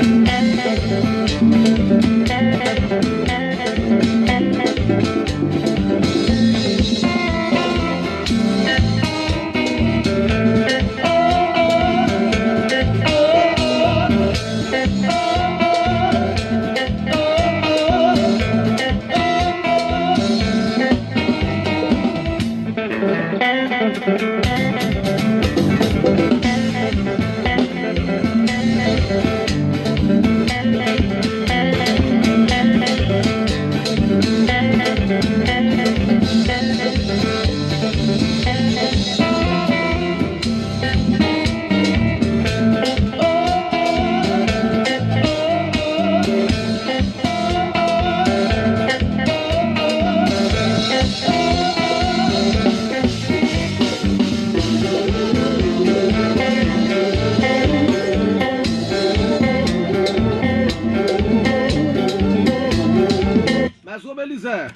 Maestro Belizaire.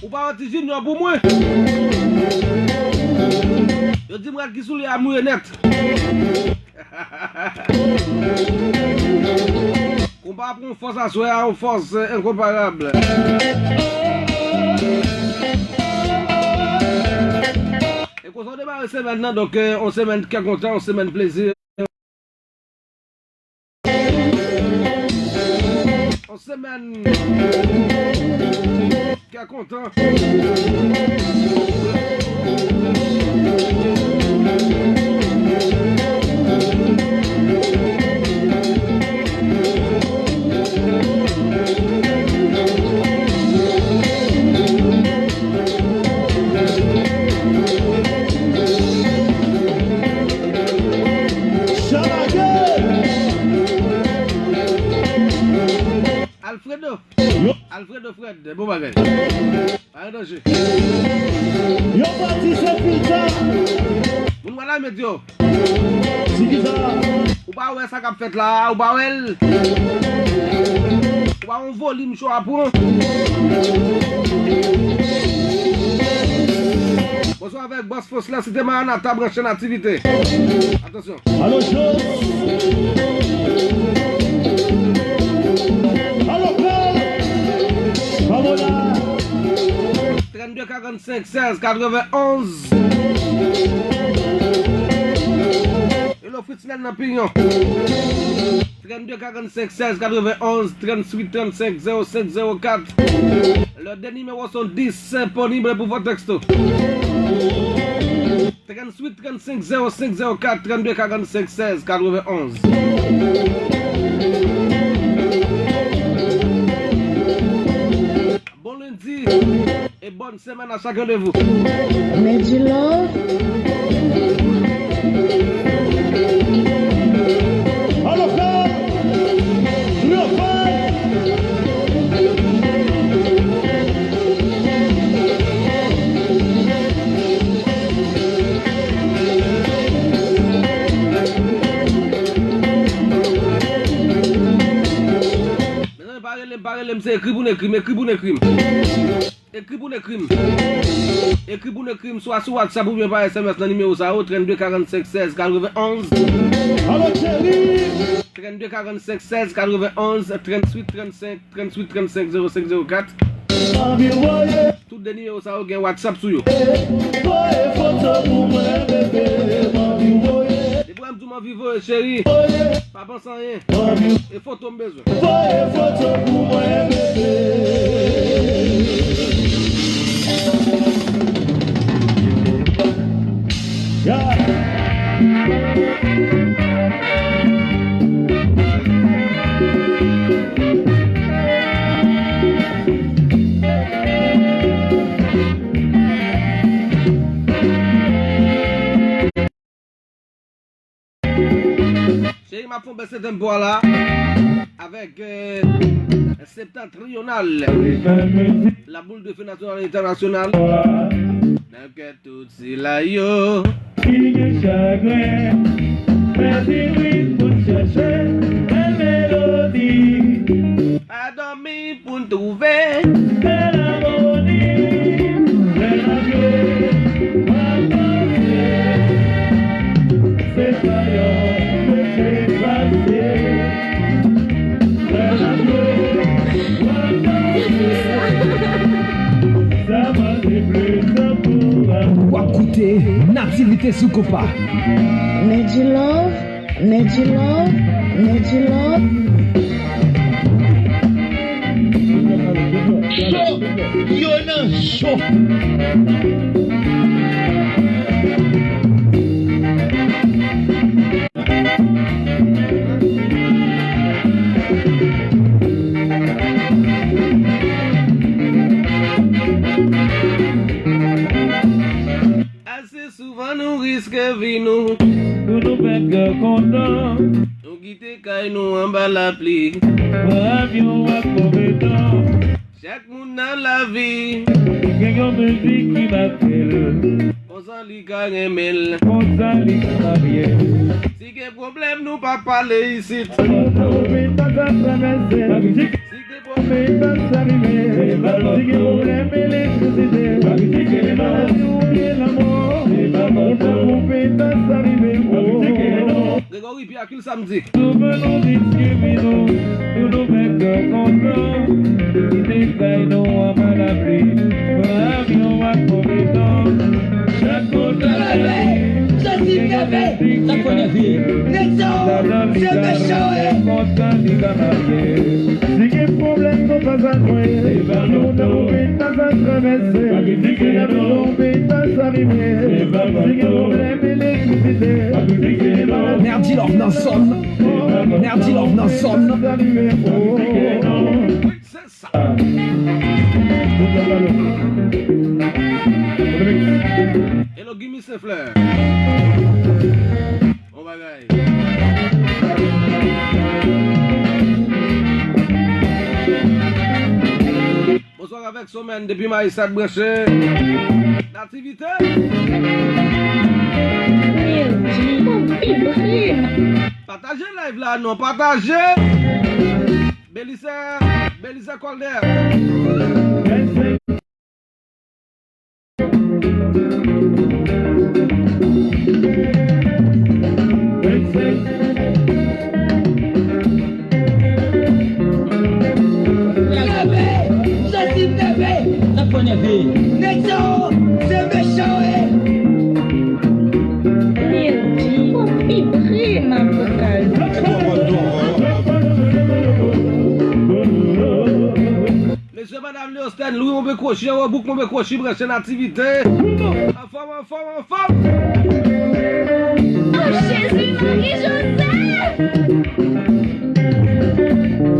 Ou pa wè ti Junior pou mwen? Yo di m rad ki sou li a mouye nèt. Konpa pran fòs aswè a, yon fòs, eh, enkonparab. E konsa w demare semèn nan, donk, eh, yon semèn kè kontan, yon semèn plezi. Yon semèn kè kontan. Alfredo. Yo, Alfredo Fred, bon bagay. Pa gen danje. Yo pati se filta. Moun wè la met yo. Si ki sa? Ou pa wè sa k ap fèt la, ou pa wè l. Ou pa wè yon volim cho a pran. Bonswa avèk bòs fòs la, site Maranata, branche nan aktivite. Atansyon. Alo, Jos. Alo, Pèl. Vamos lá. Trannde karannsenk sèz katrevenn onz. Hello, Fritz Nèl nan Pinyon. Trannde karannsenk sèz katrevenn onz, trannde-huit trannde-cinq zéro cinq zéro quatre. Les deux numéros sont disponibles pour vos textos. Trannde-huit trannde-cinq zéro cinq zéro quatre, trannde-deux quarante-cinq seize quatre-vingt-onze. Bon lundi et bonne semaine à chacun de vous. Medi Love. Alo, frè! Love! Mezanmi, pa rele m, pa rele m, se ekri pou n ekri m, ekri pou n ekri m. Ekri pou n ekri m. Ekri pou n ekri m, swa sou WhatsApp oubyen pa S M S nan nimewo sa yo, trannde karannsenk sèz katrevenn onz. Alo, cheri! Trannde karannsenk sèz katrevenn onz, trannde-huit trannde-cinq, trannde-huit trannde-cinq zéro cinq zéro quatre. Tout de nimewo sa yo gen WhatsApp sou yo. Voye foto pou mwen, bebe, m anvi voye. Depi w wè m di w m anvi voye, cheri, pa panse anyen. E foto m bezwen. Voye foto pou mwen, bebe. Yeah. Cheri, m ap fè yon bèl septanm pou w la avèk, euh, Septentrional, la boule de feu nationale et internationale. Nan kè tout sila yo ki gen chagren, fè ti bri pou n chèche bèl melodi. Pa dòmi pou n twouve bèl amoni, bèl anjwe, w ap danse. Se pa yon peche pase. Bèl anjwe, w ap danse. Sa mande plis ankò. W ap koute Nativite sou Konpa. Medi Love. Medi Love, Medi Love. Cho, yo nan cho. Ase souvan nou riske vi nou pou nou fè kè kontan. Nou kite kay nou anba lapli. Pran avyon ak move tan. Chak moun nan lavi gen yon mizik ki make l. Konsa li ka renmen l. Konsa li ka marye l. Si gen pwoblèm nou pa pale isit. Move tan ka travèse. Si gen pwoblèm, si gen pwoblèm elektrisite, si gen lanmò, ou tankou pita sa rive. Gregory Pierre, Akil Samedi. Souvan nou diskrimine, pou nou fè kè kontan. Kite kay nou anba lapli, pran avyon ak move tan. Chak kote. Jezi bebe, sa konnen vi. Nèg sa yo, se mechan yo ye. Si gen pwoblèm nou pa zanmwe. Nou nan oubyen pa sa travèse. Si gen pwoblèm elektrisite. Nerdy Love nan zòn. Nerdy Love nan zòn. Se sa. Hello, Guy Michel Fleur. Bon bagay. Somèn depi Marisat branche. Nativite. Pataje live la non, pataje. Belize, Belize Colder. Lil G, ou vibre, ma vokal. Mesye, madam, Leosthène, Louis Monbe Kwochi, Wobouk Monbe Kwochi, branche Nativite. Anfòm, anfòm, anfòm. Oh, Jezi, Mari Jozèf!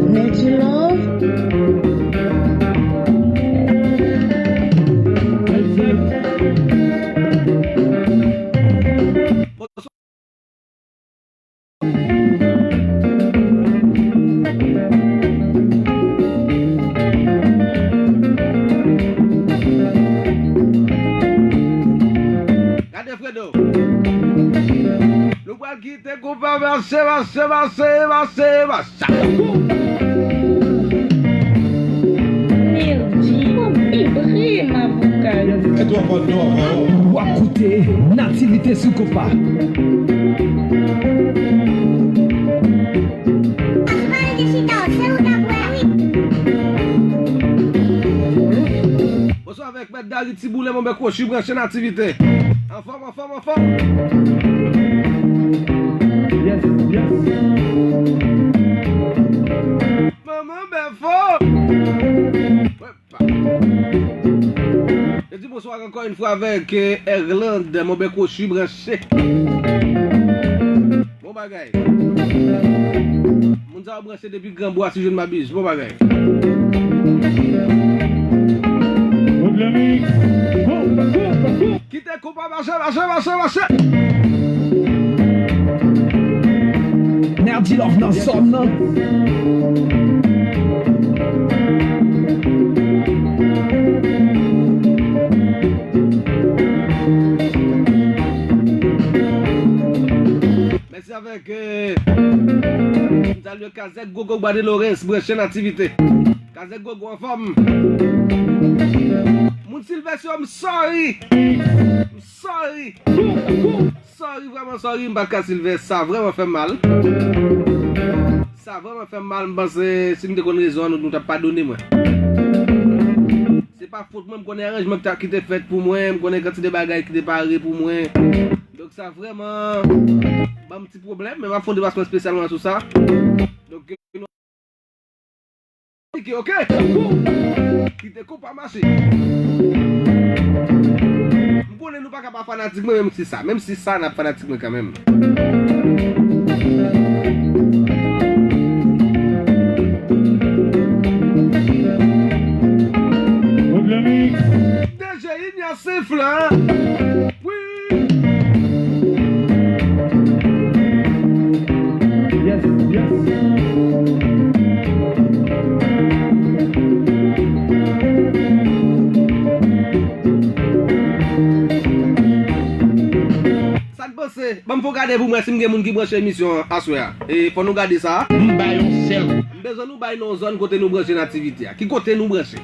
Nèg Love. Gade Fredo. Nou pral kite konpa mache, mache, mache, mache, mache. Lil G, ou vibre, ma vokal. W ap koute Nativite sou konpa. Bonswa avèk Mèt Dari Tiboule, Monbe Kwochi, branche Nativite. Anfòm, anfòm, anfòm. Yes, yes. Manman Bèfo. Epa. Yo di bonswa ankò yon fwa avèk, eh, Erlande, Monbe Kwochi, branche. Bon bagay. Moun sa yo branche depi Granbwa, si je ne m'abuse. Bon bagay. Kite konpa mache, mache, mache, mache. Nerdy Love nan zòn nan. Mèsi avèk, eh, m salye Kazèk Gogo Bwa Delores, branche Nativite. Kazèk Gogo anfòm. Moun Silvès yo, m sorry. M sorry. Sorry, vrèman sorry, m pa t ka Silvès. Sa vrèman fè m mal. Sa vrèman fè m mal. M panse si m te konn rezon an, nou, nou t ap padone mwen. Se pa fòt mwen, m konnen aranjman ki ta, ki te fèt pou mwen, m konnen kantite bagay ki te pare pou mwen. Donk sa vrèman ban m ti pwoblèm, men m ap fè yon deplasman espesyalman sou sa. Donk, nou Oke, oke. Kite konpa mache. M konnen nou pa ka pa fanatik mwen, menm si sa, menm si sa, n ap fanatik mwen kanmenm. D J Ignace Flan. Wi. Yes, yes. Sa n panse? Ban m fè w gade pou m wè si m gen moun ki branche emisyon an aswè a. E fò nou gade sa. M bay yon sèl. M bezwen nou bay non zòn kote nou branche Nativite a. Ki kote nou branche?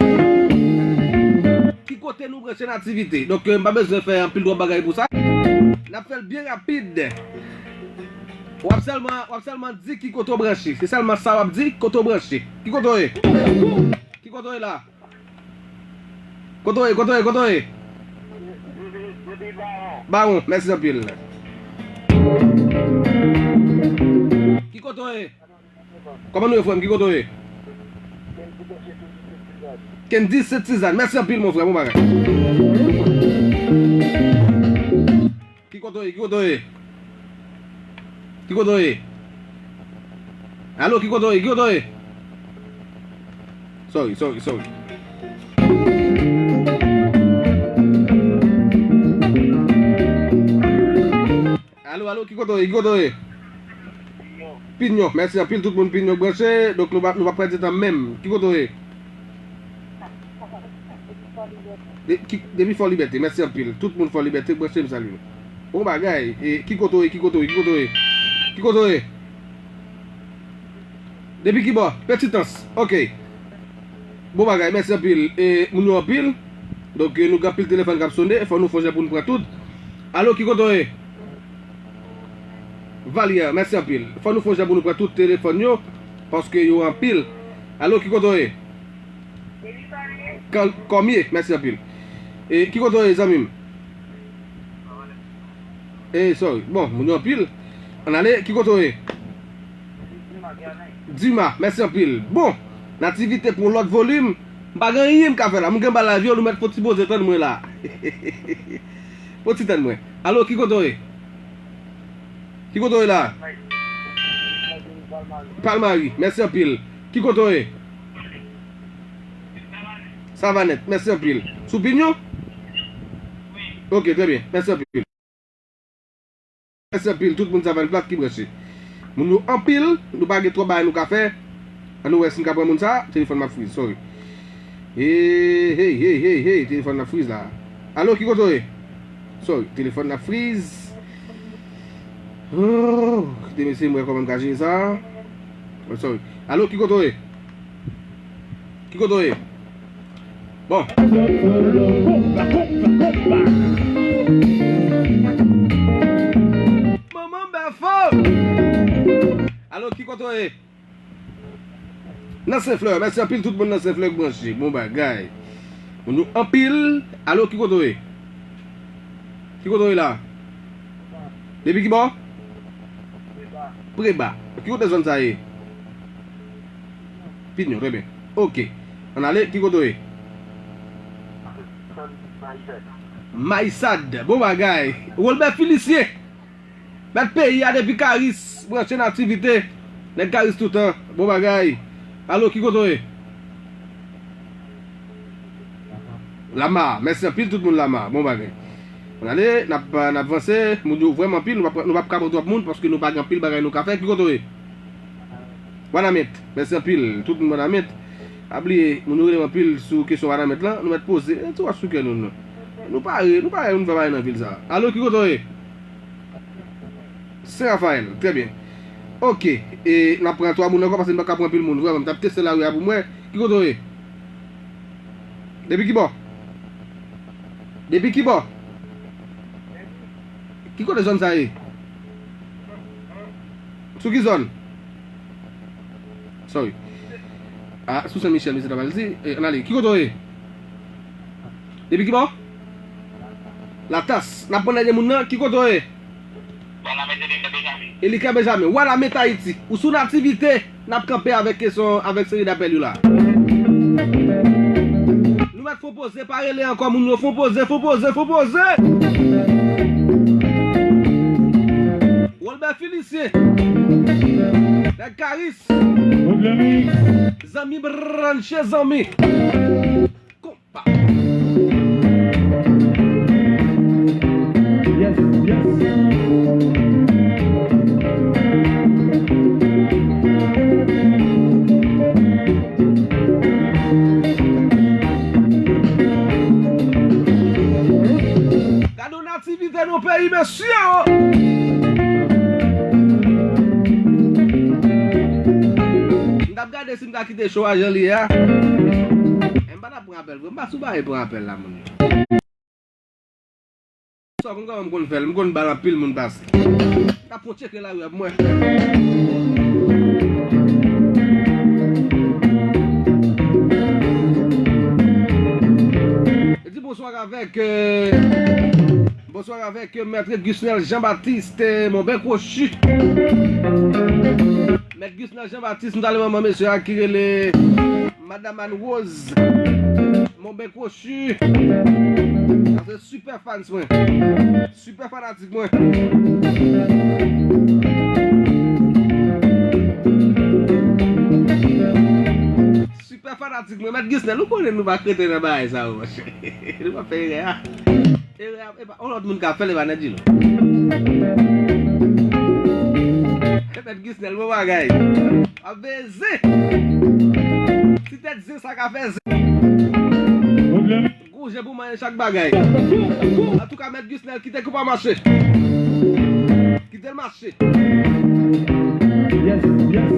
Ki kote nou branche Nativite? Donk, euh, m pa bezwen fè anpil twòp bagay pou sa. N ap fè l byen rapid. W ap sèlman, w ap sèlman di ki kote w branche. Se sèlman sa w ap di, kote w branche. Ki kote w ye? Ki kote w ye la? Kote w ye, kote w ye, kote w ye? Bawon, mèsi anpil. Ki kote w ye? Kòman nou ye, frè m? Ki kote w ye? Kendy Sentizàn. Mèsi anpil, mon frè. Bon bagay. Ki kote w ye? Ki kote w ye? Ki kote w ye? Alo, ki kote w ye? Ki kote w ye? Sorry, sorry, sorry. Alo, alo, ki kote w ye? Ki kote w ye? Pinyon, mèsi anpil tout moun Pinyon branche. Donk nou pa, nou pa pèdi tan menm. Ki kote w ye? De, ki, depi Fò Libète, mèsi anpil. Tout moun Fò Libète, branche m salye nou. Bon bagay. E, ki kote w ye, ki kote w ye, ki kote w ye? Ki kote w ye? Depi ki bò? Petitans. Ok. Bon bagay, mèsi anpil. E, moun yo anpil. Donk, e, nou gen anpil telefòn k ap sone. Fò nou fè yon jan pou nou pran tout. Alo, ki kote w ye? Valyè, mèsi anpil. Fò nou fè yon jan pou nou pran tout telefòn yo, paske yo anpil. Alo, ki kote w ye? Kan-, Kòmye, mèsi anpil. E, ki kote w ye, zanmi m? E, sorry. Bon, moun yo anpil. Ann ale, ki kote w ye? Dima, mèsi anpil. Bon, Nativite pou yon lòt volim. M pa gen anyen m ka fè la. M gen ba live yo, nou mèt fò ti poze tann mwen la. Fò ti tann mwen. Alo, ki kote w ye? Ki kote w ye la? Palmari, mèsi anpil. Ki kote w ye? Savanèt, mèsi anpil. Sou Pinyon? Ok, trè byen. Mèsi anpil. Mèsi anpil, tout moun Savann Plat ki branche. Moun yo anpil, nou pa gen twòp bagay nou ka fè. Ann nou wè si n ka pran moun sa. Telefòn m ap friz, sorry. Hey, hey, hey, hey, hey, telefòn nan friz la. Alo, ki kote w ye? Sorry, telefòn nan friz. Oh, kite mesye m wè kòman m ka jere sa. Oh, sorry. Alo, ki kote w ye? Ki kote w ye? Bon. Manman m bèfo! Alo, ki kote w ye? Nan Senflè, mèsi anpil tout moun nan Senflè k branche. Bon bagay. Moun yo anpil. Alo, ki kote w ye? Ki kote w ye la? Depi ki bò? Preba. Ki kote zòn sa ye? Pinyon, trè byen. Ok. Ann ale, ki kote w ye? Mayisad. Bon bagay. Wolbè Filisyen. Mèt peyi a depi Karis, branche nan aktivite. Nèg Karis toutan, bon bagay. Alo, ki kote w ye? Lama, mèsi anpil tout moun Lama, bon bagay. Ann ale, n ap, n ap vanse, moun yo vrèman anpil, nou p ap, nou p ap ka pran twòp moun, paske nou pa gen anpil bagay nou ka fè. Ki kote w ye? Wanament, mèsi anpil, tout moun Wanament. Pa bliye, moun yo rele m anpil sou kesyon Wanament lan, nou mèt poze, ti wòch sou kè nou, nou. Nou pare, nou pare, nou fè bagay nan vil sa. Alo, ki kote w ye? Sen Rafayèl, trè byen. Ok, e n ap pran twa moun ankò, paske n pa ka pran anpil moun, vrèman, m t ap teste lari a pou m wè. Ki kote w ye? Depi ki bò? Depi ki bò? Ki kote zòn sa ye? Sou ki zòn? Sorry. Ah, sou Sen Michèl, mesye ta pral di. E, ann ale. Ki kote w ye? Depi ki bò? Latas. N ap pran dènye moun nan. Ki kote w ye? Eliker Benjamin. Wanament Ayiti. Ou sou Nativite. N ap kanpe avèk kesyon, avèk seri dapèl yo la. Nou mèt fon poze, pa rele ankò, moun yo fon poze, fon poze, fon poze. Wolbè Filisyen. Nèg Karis. Zanmi branche, zanmi. Konpa. Yes, yes. Gade yon aktivite nan peyi, mesye, o! M t ap gade si m ka kite cho a jan li ye a. E m pa t ap pran apèl vre. M pa sou bagay pran apèl la, moun yo. Sa konn kòman m konn fè l, m konn ba l anpil moun pase. M t ap fon tcheke lari a pou mwen. E di bonswa avèk, euh, bonswa avèk, euh, Mèt Gusnel Jean-Baptiste, euh, Monben Kwochi. Mèt Gusnel Jean-Baptiste, m salye manman mesye a ki rele Madam Anne Rose. Monben Kwochi. Sa se super fans mwen. Super fanatik mwen. Super fanatik mwen. Mèt Gusnel, ou konnen nou pa k rete nan bagay sa yo, monchè. Nou pa fè erè a. Erè a, epa, yon lòt moun ka fè l, epa Nèt Djilo. Mèt Gusnel, bon bagay. Ap veye zen. Ti tèt zen sa ka fè zen. Manje pou manje chak bagay. Antouka, Mèt Gusnel, kite konpa mache. Kite l mache. Yes, yes.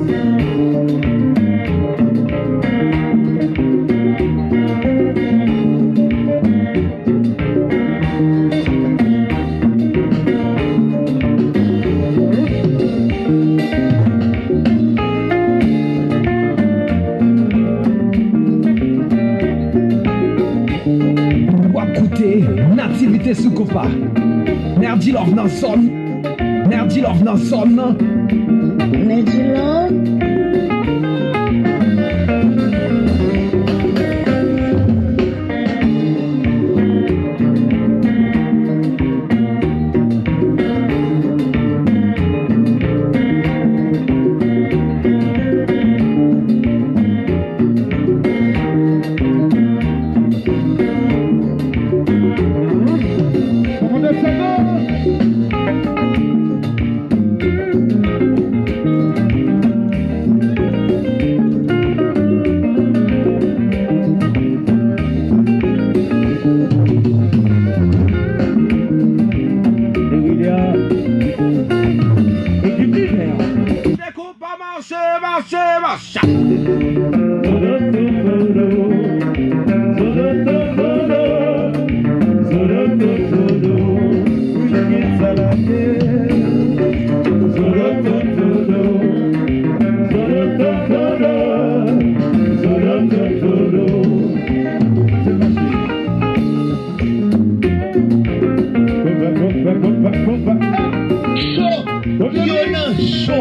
W ap koute Nativite sou Konpa. Nerdy Love nan zòn. Nerdy Love nan zòn nan. Nerdy Love. Mache, mache, mache. Cho! Yo nan cho!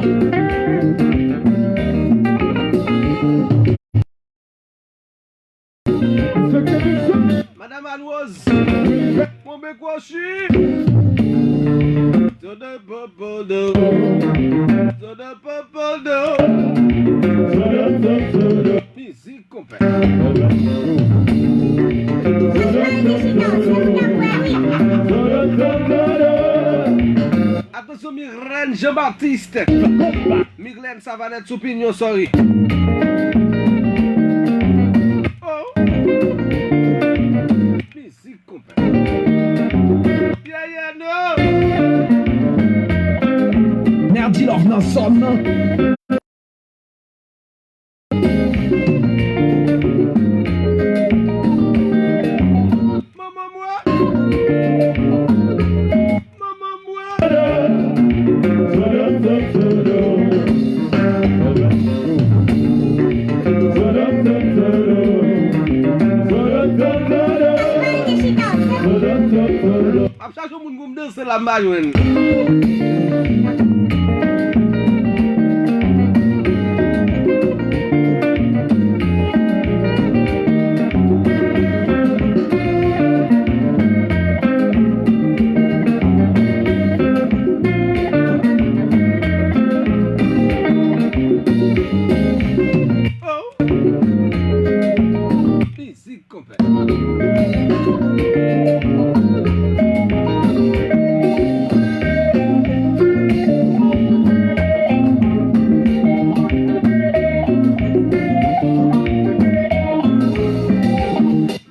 Madame Anne Rose, mon bekwochi. Todo popodo. Todo popodo. Mizik konpè. Atansyon, Mirlène Jean-Baptiste. Mirlène Savanèt sou pinyon, sorry. Oh. Mizik konpè. Yeah, yeah, no. Nerdy Love nan zòn nan. Manman mwen. Manman mwen. M ap chache yon moun pou m danse la, m pa jwenn. Oh. Mizik konpè.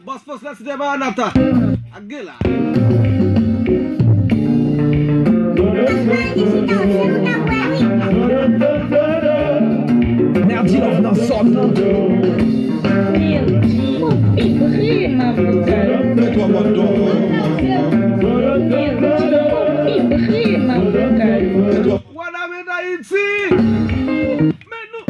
Bòs Fòs la, Site Maranata. Ak gen la. Nerdy Love nan zòn nan. Nerdy, ou vibre, ma vocal. Nerdy, ou vibre, ma vocal. Wana men Ayiti. Men nou.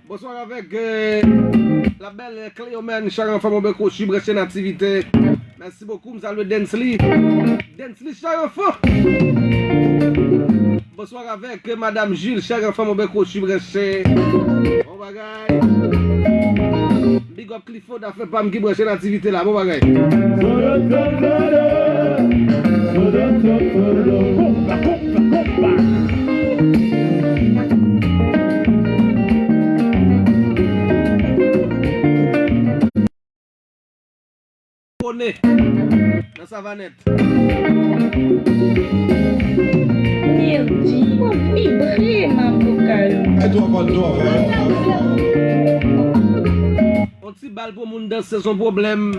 Bonswa avèk, euh, la belle Cléomène Charenfant, mon bèk Wochi, branche Nativite. Mèsi bokou, m salye Densly. Densly Charenfant. Bonswa avèk, euh, Madame Jules Charenfant, mon bèk Wochi, branche. Bon bagay. Big up Clifford, afè pa m ki branche Nativite la. Bon bagay. Konnen nan Savanèt. Di, w ap vibre, Mavokal. E tou avan, tou avan. On ti bal pou moun danse, se yon pwoblèm.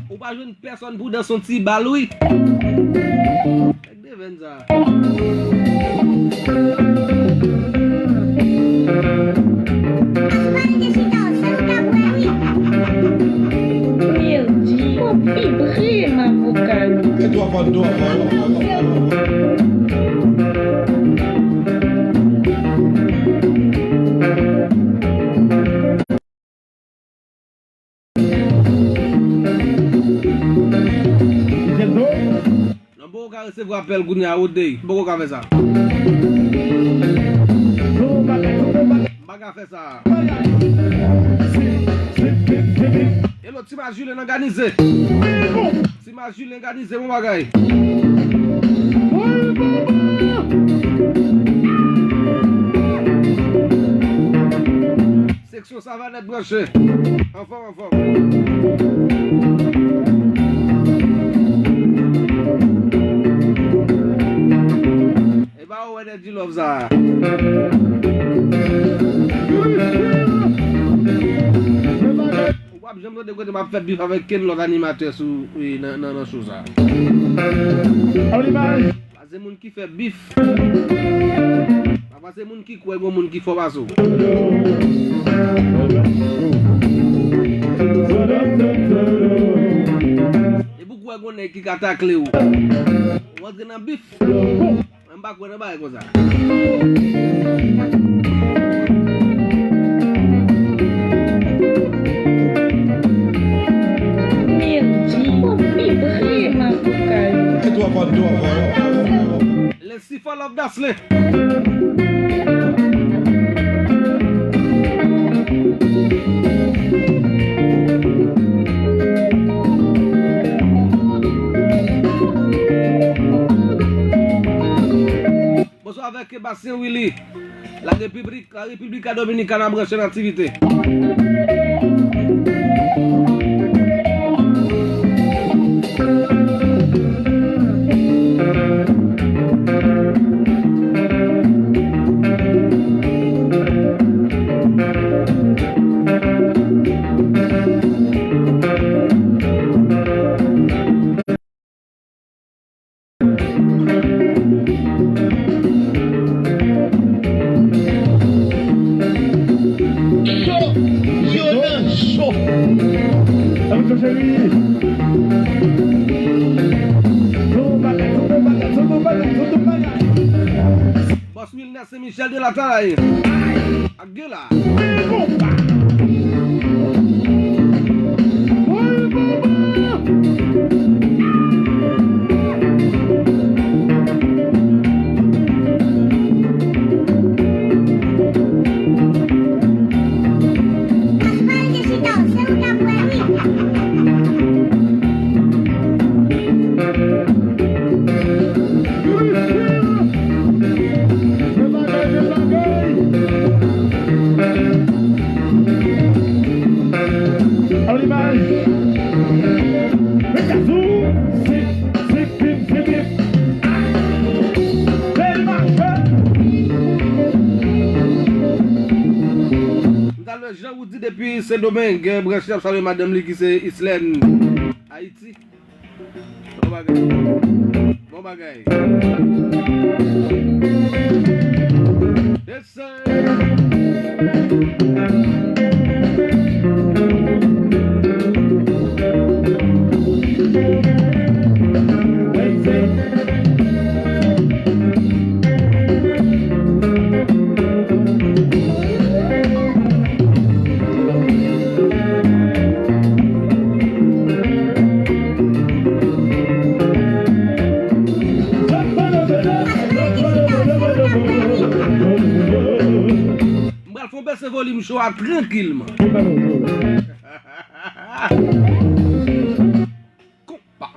Ou pa jwenn pèsòn pou danse on ti bal, wi. Nèg devèn sa. Melody, w ap vibre, Mavokal. E tou avan, tou avan. Non, poko ka resevwa apèl kounye a, Rodney. Poko ka fè sa. M pa ka fè sa. Hello, Ti Mas Julien òganize. Ti Mas Julien òganize, bon bagay. Seksyon Savanèt branche. Anfòm, anfòm. E ba ou wè nèg di love sa. Ou p ap janm tande kote m ap fè bif avèk kenn lòt animatè sou, wi, nan, nan, nan show sa. Pase moun ki fè bif. Pa pase moun ki kwè gon moun ki fò pase w. Depi w kwè gon nèg ki ka takle w, ou antre nan bif. Mwen m pa kwè nan bagay konsa. Melody, w ap vibre, Mavokal. E tou avan, tou avan. Let's see for love, Dasley. Bonswa avèk Bastien Willy. La République, la República Dominicana branche nan aktivite. Cho, Jonas, cho. Avanse, cheri. Bon bagay, bon bagay, bon bagay, bon bagay. Bòs Wilner Saint Michel de la Talaye. Ak Gela. An imaj. Mwen ka sou. Sip, sip, sip, sip, sip. Bèl mache. M ta lè Jean Roudy depi Sendomeng, gen branche ap salye madanm li ki se Islène, Ayiti. Bon bagay. Bon bagay. Yes, sir. M pral fè yon bese volim cho a trankilman. Konpa.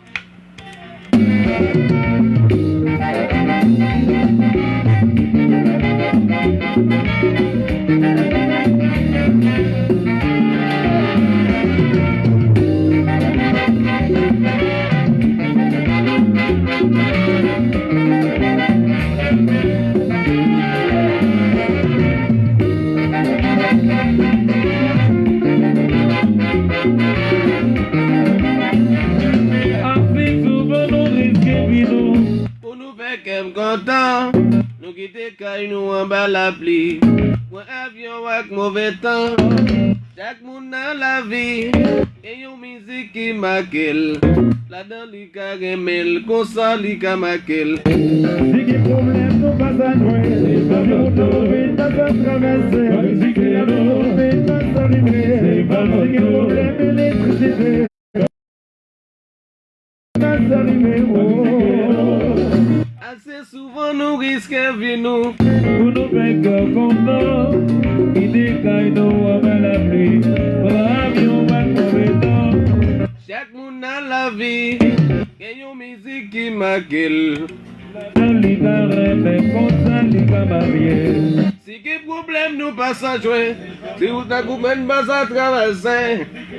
Anba lapli, pran avyon ak move tan. Chak moun nan lavi gen yon mizik ki make l. Ladan li ka renmen l, konsa li ka make l. Si gen pwoblèm nou pa sa jwe, si wout nou vin pa sa travèse, si gen nou vin pa sa rive, si gen pwoblèm elektrisite. Ase souvan nou riske vi nou pou nou fè kè kontan. Kite kay nou anba lapli, pran avyon ak move tan. Chak moun nan lavi gen yon mizik ki make l. Li ka renmen konsa, li ka marye. Si gen pwoblèm nou pa sa jwe, si wout ak ou menm pa sa travèse,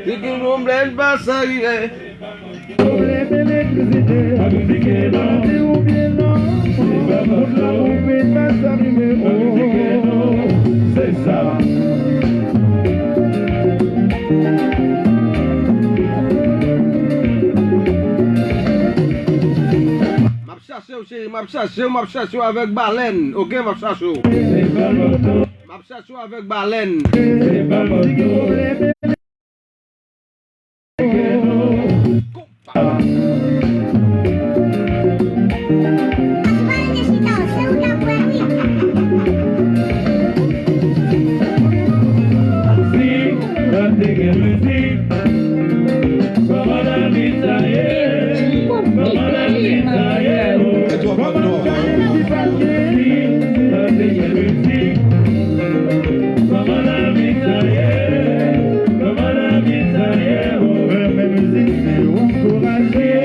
si gen pwoblèm pa sa rive. Pwoblèm elektrisite, pa konplike non. Di oubyen non, wout la koupe pa sa rive. Se sa. M ap chache w, cheri, m ap chache w, m ap chache w avèk balèn, oke, m ap chache w. M ap chache w avèk balèn. Renmen mizik se ankouraje.